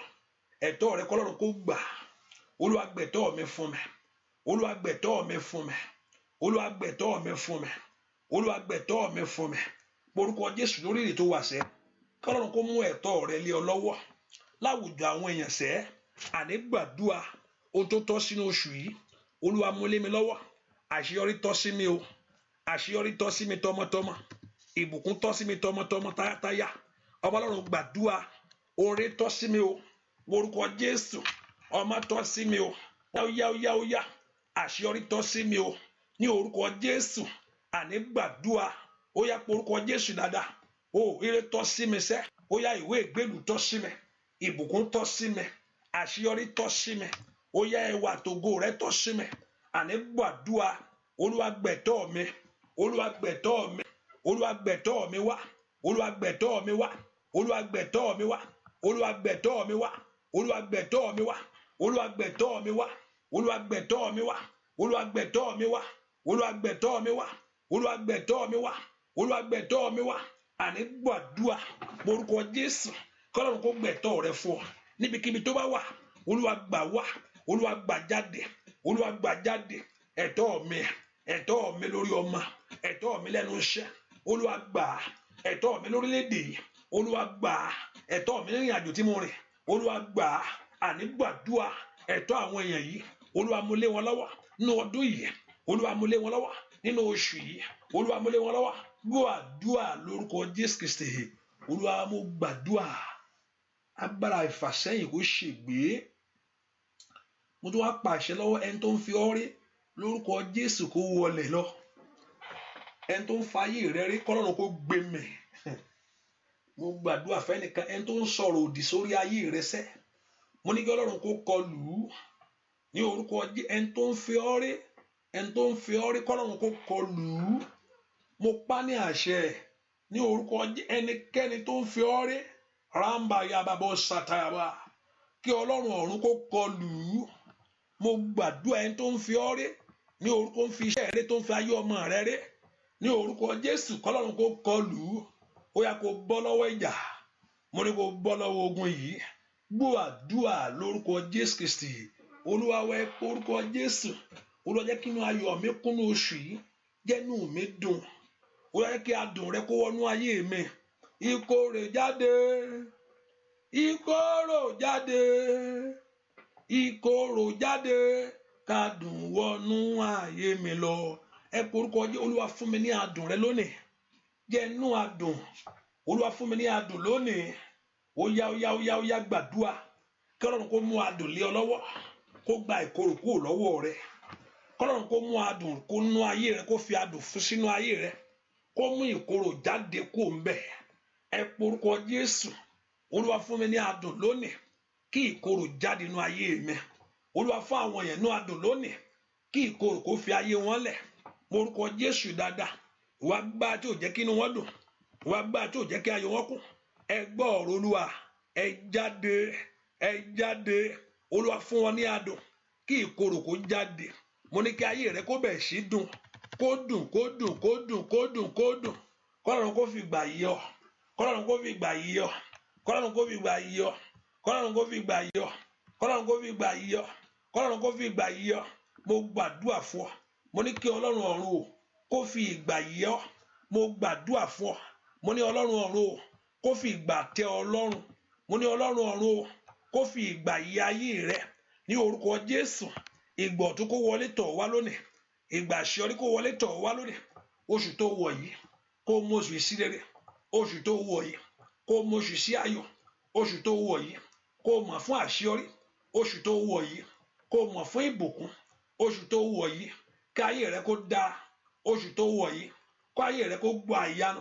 Ẹ̀tọ́ rẹ k'Ọlọ́run kó gbà. Olúwa gbẹ̀tọ́ mi fún mi. Olúwa gbẹ̀tọ́ mi fún mi. Olúwa gbẹ̀tọ́ mi fún mi. Olúwa gbẹ̀tọ́ mi fún mi. Lórúkọ Jésù lórí èdè tó wà sẹ́. K'Ọlọ́run kó mú ẹ̀tọ́ rẹ lé ọ lọ́wọ́. Láwùjọ àwọn èèyàn sẹ́, àní gbàdúrà ohun tó tọ́ sínú oṣù yìí. Olúwa mú lé mi lọ́wọ́. Àṣeyọrí tọ́ sí mi o. Àṣeyọrí tọ́ sí mi tọmọtọmọ. Ìbùkún tọ́ sí mi tọmọtọmọ táyátáyá. Ọba Ọlọ́run gbàdúrà. Oore tọ́ sí mi o. Lórúkọ Jésù. Ọmọ tọ́ sí mi o. Óyá óyá óyá. Àṣeyọrí tọ́ sí mi o. Ní orúkọ Jésù. Àní gbàdúrà. Ó yá porúkọ Jésù dáadáa. O ire tọ́ sí mi sẹ́. Ó yá ìwé ìgbélú tọ́ sí mi. Ìbùkún tọ́ sí mi. Àṣeyọrí tọ́ sí mi. Ó yá ẹwà tògo rẹ tọ́ sí mi. Àní gbàdúrà. Olúwa gbẹ̀tọ́ mi. Olúwa gbẹ̀tọ́ mi. Olúwa gbẹ̀tọ́ mi wá. Olúwa gbẹ̀tọ́ mi wá. Olúwa gbẹ̀tọ́ mi wá. Olúwa gbẹ̀tọ́ mi wá. Olúwa gbẹ̀tọ́ mi wá. Olúwa gbẹ̀tọ́ mi wá. Olúwa gbẹ̀tọ́ mi wá. Olúwa gbẹ̀tọ́ mi wá. Olúwa gbẹ̀tọ́ mi wá. Olúwa gbẹ̀tọ́ mi wá. Olúwa gbẹ̀tọ́ mi wá. Àní gbàdúrà lórúkọ Jésù. K'Ọlọ́run kó gbẹ̀tọ́ rẹ fún ọ. Níbikíbi tó bá wà, Olúwa gbà wá. Olúwa gbà jáde. Olúwa gbà jáde. Ẹ̀tọ́ mi, ẹ̀tọ́ mi lórí ọmọ, ẹ̀tọ́ mi lẹ́nu iṣẹ́. Olúwa gbà. Ẹ̀tọ́ mi lórílẹ̀-èdè yìí. Olúwa gbà. Ẹ̀tọ́ mi nínú ìrìnàjò tí mo rìn. Olúwa gbà. Àní gbàdúrà ẹ̀tọ́ àwọn èèyàn yìí. Olúwa mú lé wọn lọ́wọ́ nínú ọdún yìí. Olúwa mú lé wọn lọ́wọ́ nínú oṣù yìí. Olúwa mú lé wọn lọ́wọ́. Gbọ́ àdúrà lórúkọ Jésù Kristi. Olúwa mo gbàdúrà. Agbára ìfàsẹ́yìn kó ṣègbé. Mo tún wá pàṣẹ lọ́wọ́ ẹni tó ń fi ọ́ rí lórúkọ Jésù kó wọlé lọ. Ẹni tó ń fa ayé rẹ rí kọ́lọ́run kó gbé mì. Mo gbàdúrà fẹ́nìkan, ẹni tó ń sọ̀rọ̀ òdì sórí ayé rẹ sẹ́, mo ní kí Ọlọ́run kó kọlù ú ní orúkọ ẹni tó ń fi ọ́ rí, ẹni tó ń fi ọ́ rí kọ́lọ́run kó kọlù ú. Mo pa ní àṣẹ ní orúkọ ẹnikẹ́ni tó ń fi ọ́ rí, ramba yababo satayaba, kí Ọlọ́run ọ̀run kó kọlù ú. Mo gbàdúrà ẹni tó ń fi ọ́ rí ní orúkọ ń fi iṣẹ́ rẹ tó ń fi ayé ọmọ rẹ rí ní orúkọ Jésù kọ́lọ́run kó kọlù ú. Ó yá kó bọ́ lọ́wọ́ ìjà, mo ní kó bọ́ lọ́wọ́ ogun yìí. Gbọ́ àdúrà lórúkọ Jésù Kristi Olúwa wa. Ẹ pé orúkọ Jésù. Olúwa, jẹ́ kí inú ayọ̀ mi kúnnú oṣù yìí, jẹ́ inú mi dùn. Olúwa, jẹ́ kí adùn rẹ kó wọnú ayé mi. Ìkorò jáde, ìkorò jáde, ìkorò jáde, kádùn wọnú ayé mi lọ. Ẹ pé orúkọ Jésù. Olúwa, fún mi ní adùn rẹ lónìí, jẹ́ inú adùn. Olúwa, fún mi ní adùn lónìí. Ó yá, ó yá, ó yá, ó yá, gbàdúrà kí Ọlọ́run kó mú adùn lé ọ lọ́wọ́, kó gba ìkorò kúrò lọ́wọ́ rẹ. Kọ́lọ́run kó mú adùn kó nú ayé rẹ, kó fi adùn fún sínú ayé rẹ, kó mú ìkorò jáde kó ń bẹ̀. Ẹ porúkọ Jésù. Olúwa, fún mi ní adùn lónìí, kí ìkorò jáde nú ayé mi. Olúwa, fún àwọn èèyàn nú adùn lónìí, kí ìkorò kó fi ayé wọn lẹ̀. Morúkọ Jésù dáadáa. Ìwà gbá tí ò jẹ́ kí inú wọn dùn, ìwà gbá tí ò jẹ́ kí ayọ̀ wọn kún, ẹ gbọ́ ọ̀rọ̀ Olúwa, ẹ jáde, ẹ jáde. Olúwa, fún wọn ní adùn, kí ìkorò kó jáde. Mo ní kí ayé rẹ kó bẹ̀ sí dùn, kó dùn, kó dùn, kó dùn, kó dùn, kó dùn. Kọ́lọ́run kó fi gbà yí ọ, kọ́lọ́run kó fi gbà yí ọ, kọ́lọ́run kó fi gbà yí ọ, kọ́lọ́run kó fi gbà yí ọ, kọ́lọ́run kó fi gbà yí ọ, kọ́lọ́run kó fi gbà yí ọ. Mo gbàdúrà fún ọ. Mo ní kí Ọlọ́run ọ̀run o kó fi ìgbà yí ọ. Mo gbàdúrà fún ọ. Mo ní Ọlọ́run ọ̀run o kó fi ìgbà tẹ́ ọ lọ́rùn. Mo ní Ọlọ́run ọ̀run o kó fi ìgbà yí ayé rẹ ní orúkọ Jésù. Ìgbà ọ̀tun kó wọlé tọ̀ wá lónìí, ìgbà àṣeyọrí kó wọlé tọ̀ wá lónìí. Oṣù tó wọ̀ yìí, kó mú oṣù sí rere. Oṣù tó wọ̀ yìí, kó mú oṣù sí ayọ̀. Oṣù tó wọ̀ yìí, kó mọ̀ fún àṣeyọrí. Oṣù tó wọ̀ yìí, kó mọ̀ fún ìbùkún. Oṣù tó wọ̀ yìí, kí ayé rẹ kó dáa. Oṣù tó wọ̀ yìí, kó ayé rẹ kó gbọ́ àyánu.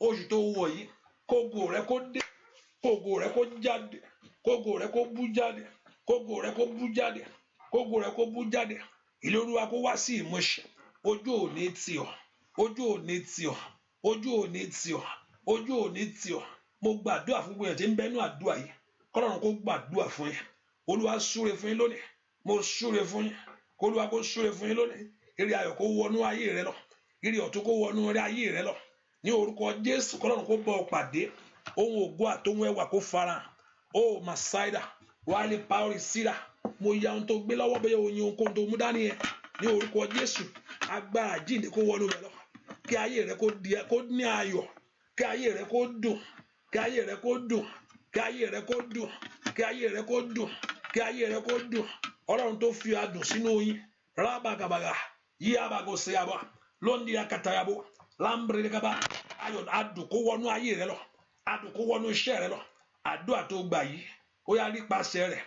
Oṣù tó wọ̀ yìí, kógo rẹ kó dé, kógo rẹ kó jáde, kógo rẹ kó bú jáde, kógo rẹ kó bú jáde, kógo rẹ kó bú jáde. Ìlérí Olúwa kó wá sí ìmúṣẹ. Ojú ò ní tì ọ́, ojú ò ní tì ọ́, ojú ò ní tì ọ́, ojú ò ní tì ọ́. Mo gbàdúrà fún gbogbo èèyàn tí ń bẹnu àdúrà yìí, kọ́lọ́run kó gbàdúrà fún yín. Olúwa súre fún yín lónìí. Mo súre fún yín, k'Olúwa kó súre fún yín lónìí. Ire ayọ̀ kó wọnú ayé rẹ lọ, ire ọ̀tun kó wọnú ayé rẹ lọ ní orúkọ Jésù. Kọ́lọ́run kó bọ́ ọ pàdé, ohun ògo àtohun ẹwà kó fara. Ó masaida wàhálì paori síra. Mo ya ohun tó gbé lọ́wọ́, bóyá oyin, ohunkóhun tó mú dání yẹn, ní orúkọ Jésù, agbára jíǹde kó wọnú rẹ lọ, kí ayé rẹ kó di kó ní ayọ̀, kí ayé rẹ kó dùn, kí ayé rẹ kó dùn, kí ayé rẹ kó dùn, kí ayé rẹ kó dùn, kí ayé rẹ kó dùn. Ọlọ́run tó fi adùn sínú oyin rábàgàbàgà yí abago seyaba lóńdí akatayabo lámbèrèkaba ayọ̀, adùn kó wọnú ayé rẹ lọ, adùn kó wọnú iṣẹ́ rẹ lọ. Àdúrà tó gbà yìí, ó yá rí pàṣẹ rẹ̀.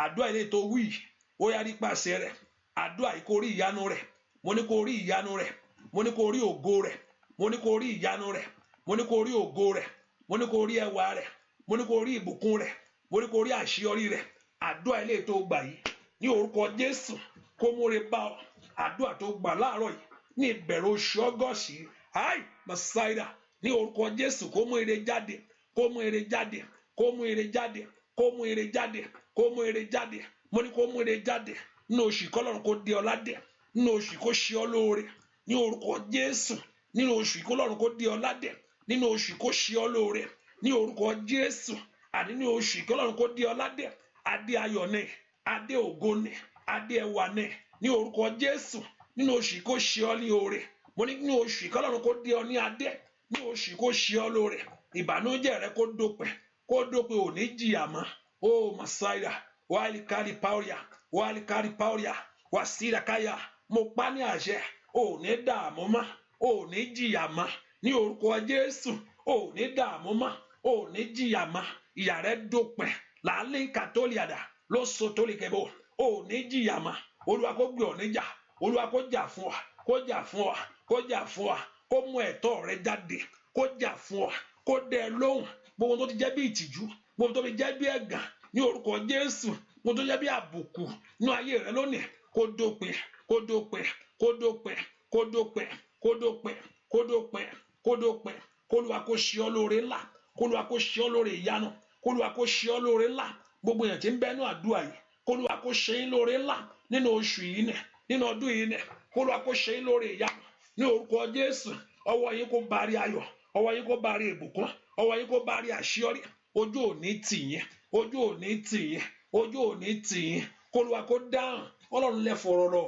Àdúrà ilé tó wí yìí, ó yá rí pàṣẹ rẹ̀. Àdúrà yìí, kó rí ìyanu rẹ̀. Mo ní kó rí ìyanu rẹ̀. Mo ní kó rí ògo rẹ̀. Mo ní kó rí ìyanu rẹ̀. Mo ní kó rí ògo rẹ̀. Mo ní kó rí ẹwà rẹ̀. Mo ní kó rí ìbùkún rẹ̀. Mo ní kó rí àṣeyọrí rẹ̀. Àdúrà ilé tó gbà yìí, ní orúkọ Jésù, kó múre bá ọ. Àdúrà tó gbà láàárọ̀ yìí ní ìbẹ̀rẹ̀ oṣù Ọgọ́sì ai masaida, ní orúkọ Jésù, kó mú ire jáde, kó mú ire jáde, kó mú ire jáde, kó mú ire jáde, kó mú ire jáde. Mo ní kó mú ire jáde nínú oṣù. Kọ́lọ́run kó dé ọ ládé nínú oṣù, kó ṣe ọ lóore ní orúkọ Jésù. Nínú oṣù, kọ́lọ́run kó dé ọ ládé nínú oṣù, kó ṣe ọ lóore ní orúkọ Jésù. Àní ní oṣù, kọ́lọ́run kó dé ọ ládé. Adé ayọ̀ ni, adé ògo ni, adé ẹwà ni ní orúkọ Jésù. Nínú oṣù, kó ṣe ọ ní oore. Mo ní nínú oṣù, kọ́lọ́run kó dé ọ ní adé ní oṣù, kó ṣe ọ lóore. Ìbànújẹ́ rẹ kó dópin, kó dópin. Ò ní jìyà mọ́. Ó masaida wàhálì kárí pauria, wàhálì kárí pauria wàsíra káyà. Mo pa ní àṣẹ, ò ní dààmú mọ́, ò ní jìyà mọ́ ní orúkọ Jésù. Ò ní dààmú mọ́, ò ní jìyà mọ́. Ìyà rẹ dópin. Làálẹ̀ kàtólìàdà ló so tó lè kẹ́bọ̀. Ò ní jìyà mọ́. Olúwa kó gbé ọ níjà. Olúwa kó jà fún ọ, kó jà fún ọ, kó jà fún ọ, kó mú ẹ̀tọ́ rẹ jáde, kó jà fún ọ, kó dẹ ẹ lóhùn. Gbogbo tó ti jẹ́ bí ìtìjú, gbogbo tó ti jẹ́ bí ẹ̀gàn ní orúkọ Jésù, gbogbo tó jẹ́ bí àbùkù ní ayé rẹ lónìí, kó dópin, kó dópin, kó dópin, kó dópin, kó dópin, kó dópin, kó dópin. Kólúwa kó ṣe ọ́ lóore ńlá, kólúwa kó ṣe ọ́ lóore ìyanu, kólúwa kó ṣe ọ́ lóore ńlá. Gbogbo èèyàn tí ń bẹ́nu àdúrà yìí, kólúwa kó ṣe yín lóore ńlá nínú oṣù yìí nẹ, nínú ọdún yìí nẹ, kólúwa kó ṣe yín lóore ìyanu ní orúkọ Jésù. Ọwọ́ yín kó bari ayọ̀, ọwọ́ yín kó bari ìbùkún, ọwọ́ yín kó bari àṣeyọrí. Ojú ò ní tì yín, ojú ò ní tì yín, ojú ò ní tì yín. Kólúwa kó dáhùn. Ọlọ́run lẹ fọ̀rọ̀ lọ,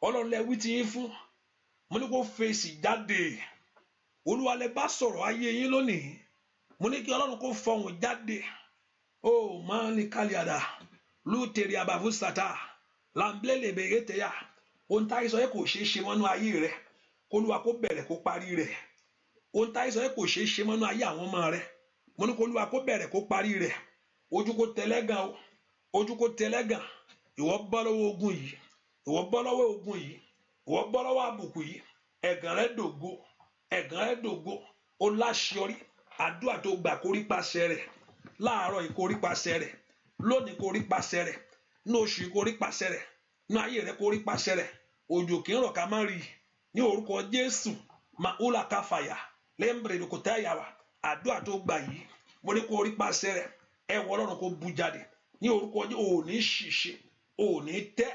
Ọlọ́run lẹ wí ti yín fún. Mo ní kó fèsì jáde. Olúwa lẹ bá sọ̀rọ̀ ayé yín lónìí. Mo ní kí Ọlọ́run kó fọhùn jáde. Ó máa ní kálíàdà lútẹ̀rì àbàfù sàtà làǹblẹ̀lẹ̀ bèrè tẹ̀yà. Ohun táyé sọ yẹ kò ṣeé ṣe mọ́nú ayé rẹ, kólúwa kó bẹ̀rẹ̀ kó parí rẹ̀. Ohun táyé sọ yẹ kò ṣeé ṣe mọ́nú ayé àwọn ọmọ rẹ, mo ní kólúwa kó bẹ̀rẹ̀ kó parí rẹ̀. Ojú kó tẹlẹ́gàn o, ojú kó tẹlẹ́gàn. Ìwọ bọ́ lọ́wọ́ ogun yìí, ìwọ bọ́ lọ́wọ́ ogun yìí, ìwọ bọ́ lọ́wọ́ àbùkù yìí. Ẹ̀gàn rẹ dògo, ẹ̀gàn rẹ dògo. Ó láṣeyọrí. Àdúrà tó gbà kó rí pàṣẹ rẹ̀ láàárọ̀ yìí, kó rí pàṣẹ rẹ̀ lónìí, kó rí pàṣẹ rẹ̀ ní oṣù yìí, kó rí pàṣẹ rẹ̀ ní ayé rẹ̀, kó rí pàṣẹ rẹ̀. Òjò kì í rọ̀ ká má rí ní orúkọ Jésù. Mahula káfàyà lẹ́mbrẹ̀ kò tẹ́ yàrá. Àdúrà tó gbà yìí, mo ní kó rí pàṣẹ rẹ̀. Ẹ wọ Ọlọ́run kó bu jáde ní orúkọ Jésù. Ò ní ṣìṣe, ò ní tẹ́,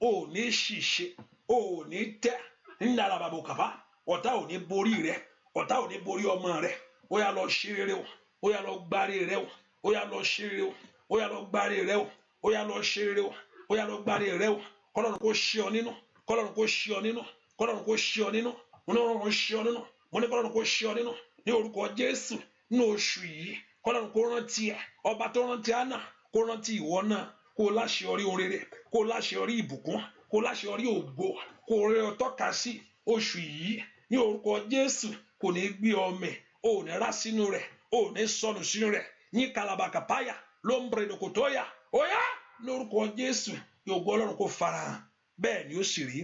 ò ní ṣìṣe, ò ní tẹ́. Ńlára bàbá òkàfà, ọ̀tá ò ní borí rẹ, ọ̀tá ò ní borí ọmọ rẹ. Ó yá lọ ṣe rere o, ó yá lọ gbárí rẹ o, ó yá lọ ṣe rere o, ó yá lọ gbárí rẹ o, ó yá lọ ṣe rere o, ó yá lọ gbárí rẹ o. Kọ́lọ́run kó ṣe ọ nínú, kọ́lọ́run kó ṣe ọ nínú, kọ́lọ́run kó ṣe ọ nínú. Mo ní kọ́lọ́run kó ṣe ọ nínú, mo ní kọ́lọ́run kó ṣe ọ nínú ní orúkọ Jésù. Ní oṣù yìí, kọ́lọ́run kó rántí ẹ. Ọba tó rántí Áánà, kó rántí ìwọ náà, kó láṣeyọrí ohun rere, kó láṣeyọrí ìbùkún, kó láṣeyọrí ògo, kó rẹ ọ tọ́ka sí oṣù yìí ní orúkọ Jésù. Kò ní gbé ọmọ ẹ, ò ní rá sínú rẹ̀, ò ní sọnù sínú rẹ̀. Ní kalabakapaya ló ń bèrè kòtóyà ó yá lórúkọ Jésù. Ògo Ọlọ́run kó farahàn, bẹ́ẹ̀ ni ó sì rí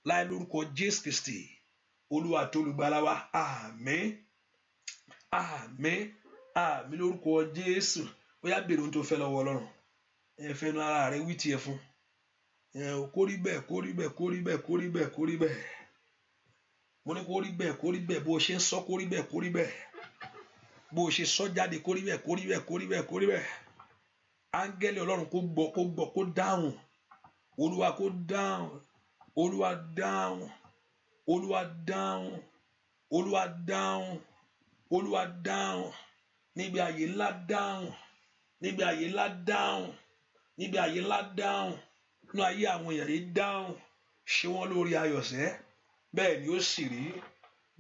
láì lórúkọ Jésù Kristi Olúwa tó olùgbàlà wa. Àmín, àmín, àmín lórúkọ Jésù. Ó yá, béèrè ohun tó fẹ́ lọ́wọ́ Ọlọ́run. Ẹ fẹnu ara rẹ wí tiẹ̀ fún ẹ. Kó rí bẹ́ẹ̀, kó rí bẹ́ẹ̀, kó rí bẹ́ẹ̀, kó rí bẹ́ẹ̀, kó rí bẹ́ẹ̀. Mo ní kó rí bẹ́ẹ̀, kó rí bẹ́ẹ̀. Bó o ṣe ń sọ, kó rí bẹ́ẹ̀, kó rí bẹ́ẹ̀. Bó o ṣe sọ jáde, kó rí bẹ́ẹ̀, kó rí bẹ́ẹ̀, kó rí bẹ́ẹ̀, kó rí bẹ́ẹ̀. Áńgẹ́lì Ọlọ́run kó gbọ́, kó gbọ́, kó dáhùn. Olúwa kó dáhùn. Olúwa dáhùn. Olúwa dáhùn. Olúwa dáhùn. Olúwa dáhùn níbi àyè ńlá, dáhùn níbi àyè ńlá, dáhùn níbi àyè ńlá, dáhùn nínú ayé àwọn èèyàn yìí, dáhùn, ṣe wọ́n lórí ayọ̀sẹ́. Bẹ́ẹ̀ ni ó sì rí.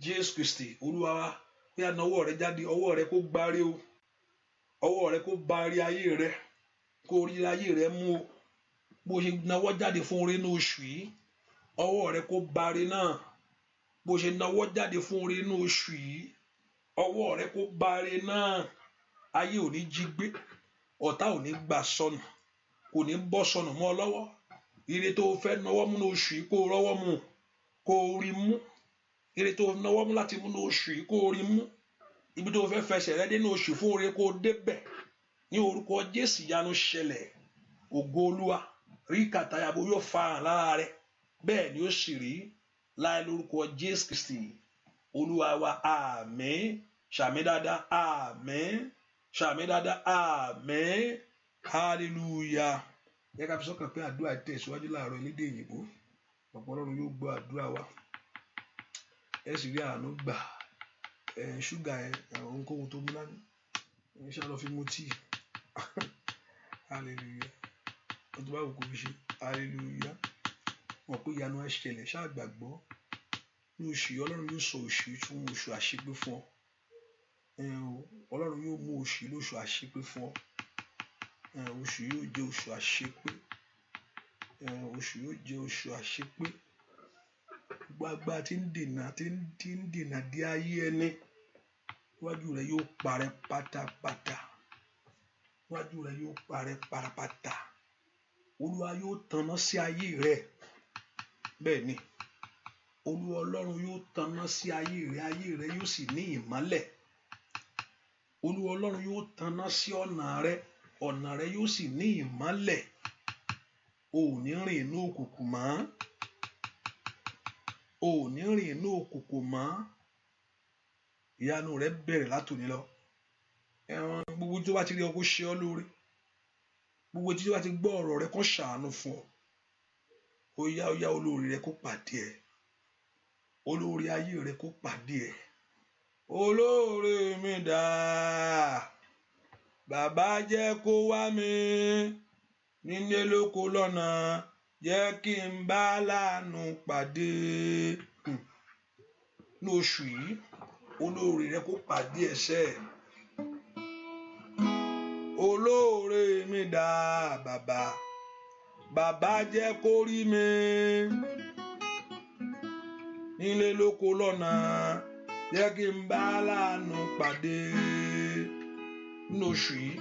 Jésù Kristi Olúwa wa. Bí a na ọwọ́ rẹ jáde, ọwọ́ rẹ kó gbárí o, ọwọ́ rẹ kó bárí ayé rẹ, kó rí ayé rẹ mú o. Bó ṣe nawọ́ jáde fún oore inú oṣù yìí, ọwọ́ rẹ kó bárí náà. Bó ṣe nawọ́ jáde fún oore inú oṣù yìí, ọwọ́ rẹ kó bárí náà. Ayé ò ní jí gbé, ọ̀tá ò ní gbà sọnù, kò ní bọ́ sọnù mọ́ ọ lọ́wọ́. Ire tó o fẹ́ nawọ́ mú ní oṣù yìí, kó o rọ́wọ́ mú, kó o rí mú. Ire tó o nawọ́ mú láti mú ní oṣù yìí, kó o rí mú. Ibi tó o fẹ́ fẹsẹ̀ rẹ dé ní oṣù fún oore, kó o débẹ̀ ní orúkọ Jésù. Ìyanu ṣẹlẹ̀, ògo Olúwa rí kàtàyàbò yóò farahàn lára rẹ. Bẹ́ẹ̀ ni ó sì rí láì lórúkọ Jésù Kristi Olúwa wa. Àmín. Ṣàmín dáadáa. Àmín. Ṣàmín dáadáa. Àmín. Hallelujah. Yẹ ká fi sọ́kàn pé àdúrà tẹ̀síwájú láàárọ̀ elédè òyìnbó. Ọ̀pọ̀ Ọlọ́run yóò gbọ́ àdúrà wa, ẹ sì rí àánú gbà. Ẹ ṣúgà, ẹ ohunkóhun tó mú dání, ẹ ṣáà lọ fi mu tíì. Hallelujah. Ohun tó bá wù kó fi ṣe. Hallelujah. Mọ̀ pé ìyanu á ṣẹlẹ̀, ṣáà gbàgbọ́. Ní oṣù yìí, Ọlọ́run yóò sọ oṣù yìí fún oṣù àṣepé fún ọ. Ọlọ́run yóò mú oṣù yìí lóṣù àṣepé fún ọ. Oṣù yóò jẹ́ oṣù àṣepé. Oṣù yóò jẹ́ oṣù àṣepé. Gbogbo agbára tí ń dènà dé ayé ẹni iwájú rẹ yóò parẹ́ pátápátá. Níwájú rẹ yóò parẹ́ parapata. Olúwa yóò tanná sí ayé rẹ. Bẹ́ẹ̀ ni, Olúwa Ọlọ́run yóò tanná sí ayé rẹ, ayé rẹ yóò sì ní ìmọ́lẹ̀. Olúwa Ọlọ́run yóò tanná sí ọ̀nà rẹ, ọ̀nà rẹ yóò sì ní ìmọ́lẹ̀. O ò ní rìn inú òkùnkùn mọ́. O ò ní rìn inú òkùnkùn mọ́. Ìyanu rẹ bẹ̀rẹ̀ látòní lọ. Ẹ̀wọ̀n gbogbo tó bá ti rí ọ kó ṣe ọ́ lóore. Gbogbo tí ó bá ti gbọ́ ọ̀rọ̀ rẹ kó ṣàánú fún ọ. Ó yá, ó yá, olóore rẹ kó pàdé ẹ. Olóore ayé rẹ kó pàdé ẹ. Olóore mi dà, bàbá jẹ́ kó wá mi nílé lóko lọ́nà, jẹ́ kí n bá láàánú pàdé. Ní oṣù yìí, olóore rẹ kó pàdé ẹsẹ̀. Olóore mi dà, bàbá, bàbá jẹ́ kó rí mi nílé lóko lọ́nà, jẹ́ kí n bá láàánú pàdé ní oṣù yìí.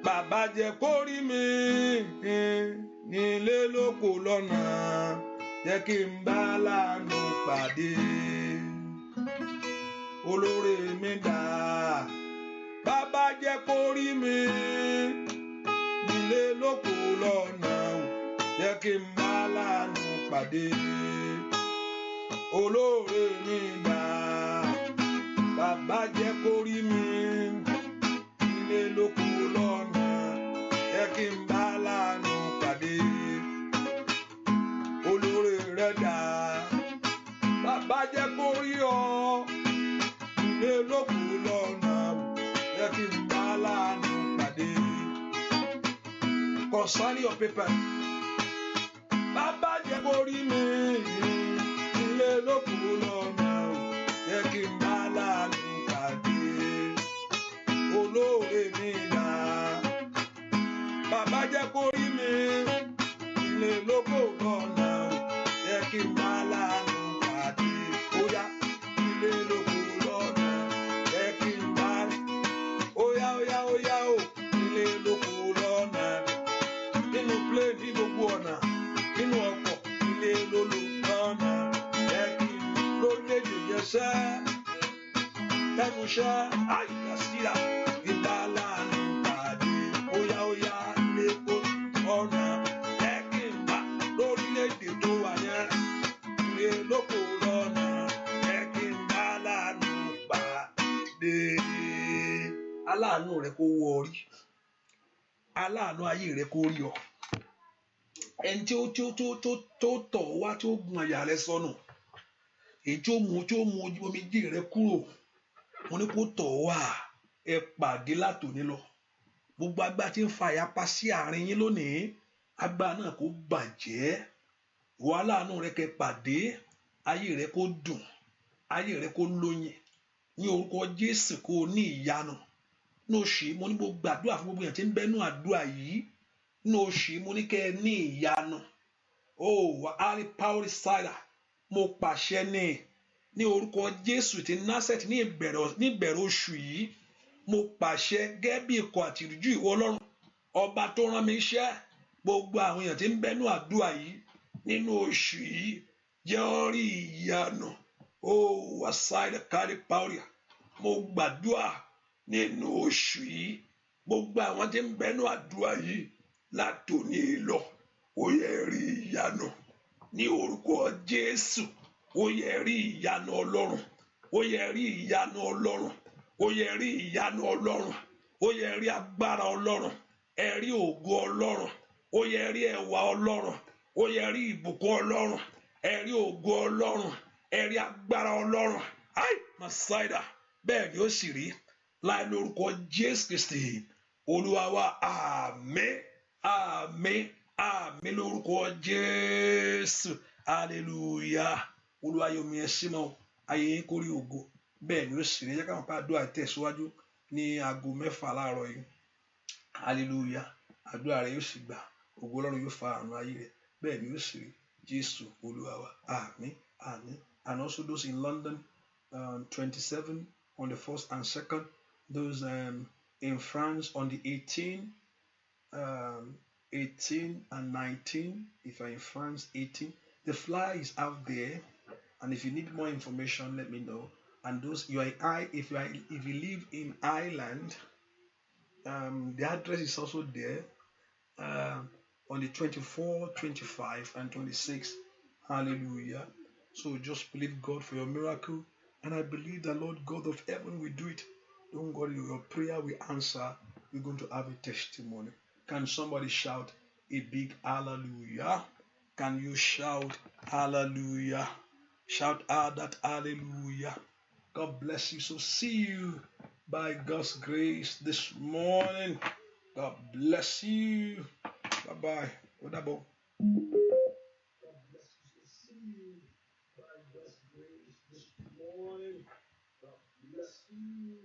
Bàbá jẹ́ kó rí mi nílé lóko lọ́nà, jẹ́ kí n bá láàánú pàdé. Olóore mi dà, bàbá jẹ́ kó rí mi nílé lóko lọ́nà, jẹ́ kí n bá láàánú pàdé. Olóore mi dà, bàbá jẹ́ kó rí mi nílé lóko lọ́nà, jẹ́ kí n bá láàánú pàdé. Olóore rẹ dà, bàbá jẹ́ kó rí ọ nílé lóko lọ́nà, jẹ́ kí n bá láàánú pàdé. Concerning your paper, bàbá jẹ́ kó rí mi nílé lóko lọ́nà, jẹ́ kí n bá láàánú pàdé. Olóore mi dà, bàbá jẹ́ kó rí mi nílé lóko lọ́nà, jẹ́ kí n bá láàánú pàdé. Óyá, nílé lóko lọ́nà, jẹ́ kí n bá. Óyá, óyá, óyá o, nílé lóko lọ́nà, nínú plane, ní gbogbo ọ̀nà, nínú ọkọ̀, nílé lólo lọ́nà, jẹ́ kí n lórílẹ̀-èdè yẹsẹ́, lẹ́nu iṣẹ́, àyíká síra, ìbá láàánú pàdé. Óyá, óyá, lẹ́kọ́ ọ̀nà, jẹ́ kí n bá lórílẹ̀-èdè tó wà yẹn, nílé lóko lọ́nà, jẹ́ kí n bá láàánú pàdé. Aláàánú rẹ kó wọ ọ rí, aláàánú ayé rẹ kó rí ọ. Ẹni tí ó tí ó tó tó tó tọ̀ wá, tí ó gun àyà rẹ sọnù, èyí tí ó mú omijé rẹ kúrò, mo ní kó tọ̀ wá, ẹ pàdé látòní lọ. Gbogbo agbára tí ń fa ìyapa sí àárín yín lónìí, agbára náà kó bàjẹ́. Ìwọ aláàánú rẹ kẹ́ pàdé, ayé rẹ kó dùn, ayé rẹ kó lóyin. Ní orúkọ Jésù kó ní ìyanu. Ní oṣù yìí, mo ní mo gbàdúrà fún gbogbo èèyàn tí ń bẹ́nu àdúrà yìí. Ní oṣù yìí, mo ní kẹ́ ẹ ní ìyanu. Oh, ali power side, mo pàṣẹ ní orúkọ Jésù ti Násárẹ́tì ní ìbẹ̀rẹ̀ oṣù yìí, mo pàṣẹ gẹ́gẹ́ bí ikọ̀ àti ìrújú ìwọ Ọlọ́run, ọba tó rán mi iṣẹ́, gbogbo àwọn èèyàn tí ń bẹ́nu àdúrà yìí nínú oṣù yìí, jẹ́ ó rí ìyanu. Oh, aside kari power, mo gbàdúrà nínú oṣù yìí, gbogbo àwọn tí ń bẹ́nu àdúrà yìí látòní lọ, ó yẹ rí ìyanu. Ní orúkọ Jésù, ó yẹ rí ìyanu Ọlọ́run, ó yẹ rí ìyanu Ọlọ́run, ó yẹ rí ìyanu Ọlọ́run, ó yẹ rí agbára Ọlọ́run, ẹ rí ògo Ọlọ́run, ó yẹ rí ẹwà Ọlọ́run, ó yẹ rí ìbùkún Ọlọ́run, ẹ rí ògo Ọlọ́run, ẹ rí agbára Ọlọ́run. Ai, Masaida, bẹ́ẹ̀ ni ó sì rí láì lórúkọ Jésù Kristi Olúwa wa. Àmín, àmín, àmín lórúkọ Jésù. Hallelujah. Olúwa yóò mi ẹ sí mọ́, ayé yín kó rí ògo. Bẹ́ẹ̀ ni ó sì rí. Ẹ jẹ́ káwọn pa àdúrà tẹ̀síwájú ní aago 6 láàárọ̀ yìí. Hallelujah. Àdúrà rẹ yóò sì gbà, ògo Ọlọ́run yóò fa àrùn ayé rẹ. Bẹ́ẹ̀ ni ó sì rí. Jésù Olúwa wa. Àmín, àmín. And also those in London, 27 on the 1st and 2nd. Those in France on the 18, 18 and 19. If you're in France, 18. The flyer is out there, and if you need more information, let me know. And those you are, if you are, if you live in Ireland, the address is also there. On the 24, 25, and 26. Hallelujah. So just believe God for your miracle. And I believe the Lord God of heaven will do it. Don't worry, your prayer will answer. You're going to have a testimony. Can somebody shout a big hallelujah? Can you shout hallelujah? Shout out that hallelujah. God bless you. So see you by God's grace this morning. God bless you. Bye bye. God bless you. See you by God's grace this morning. God bless you.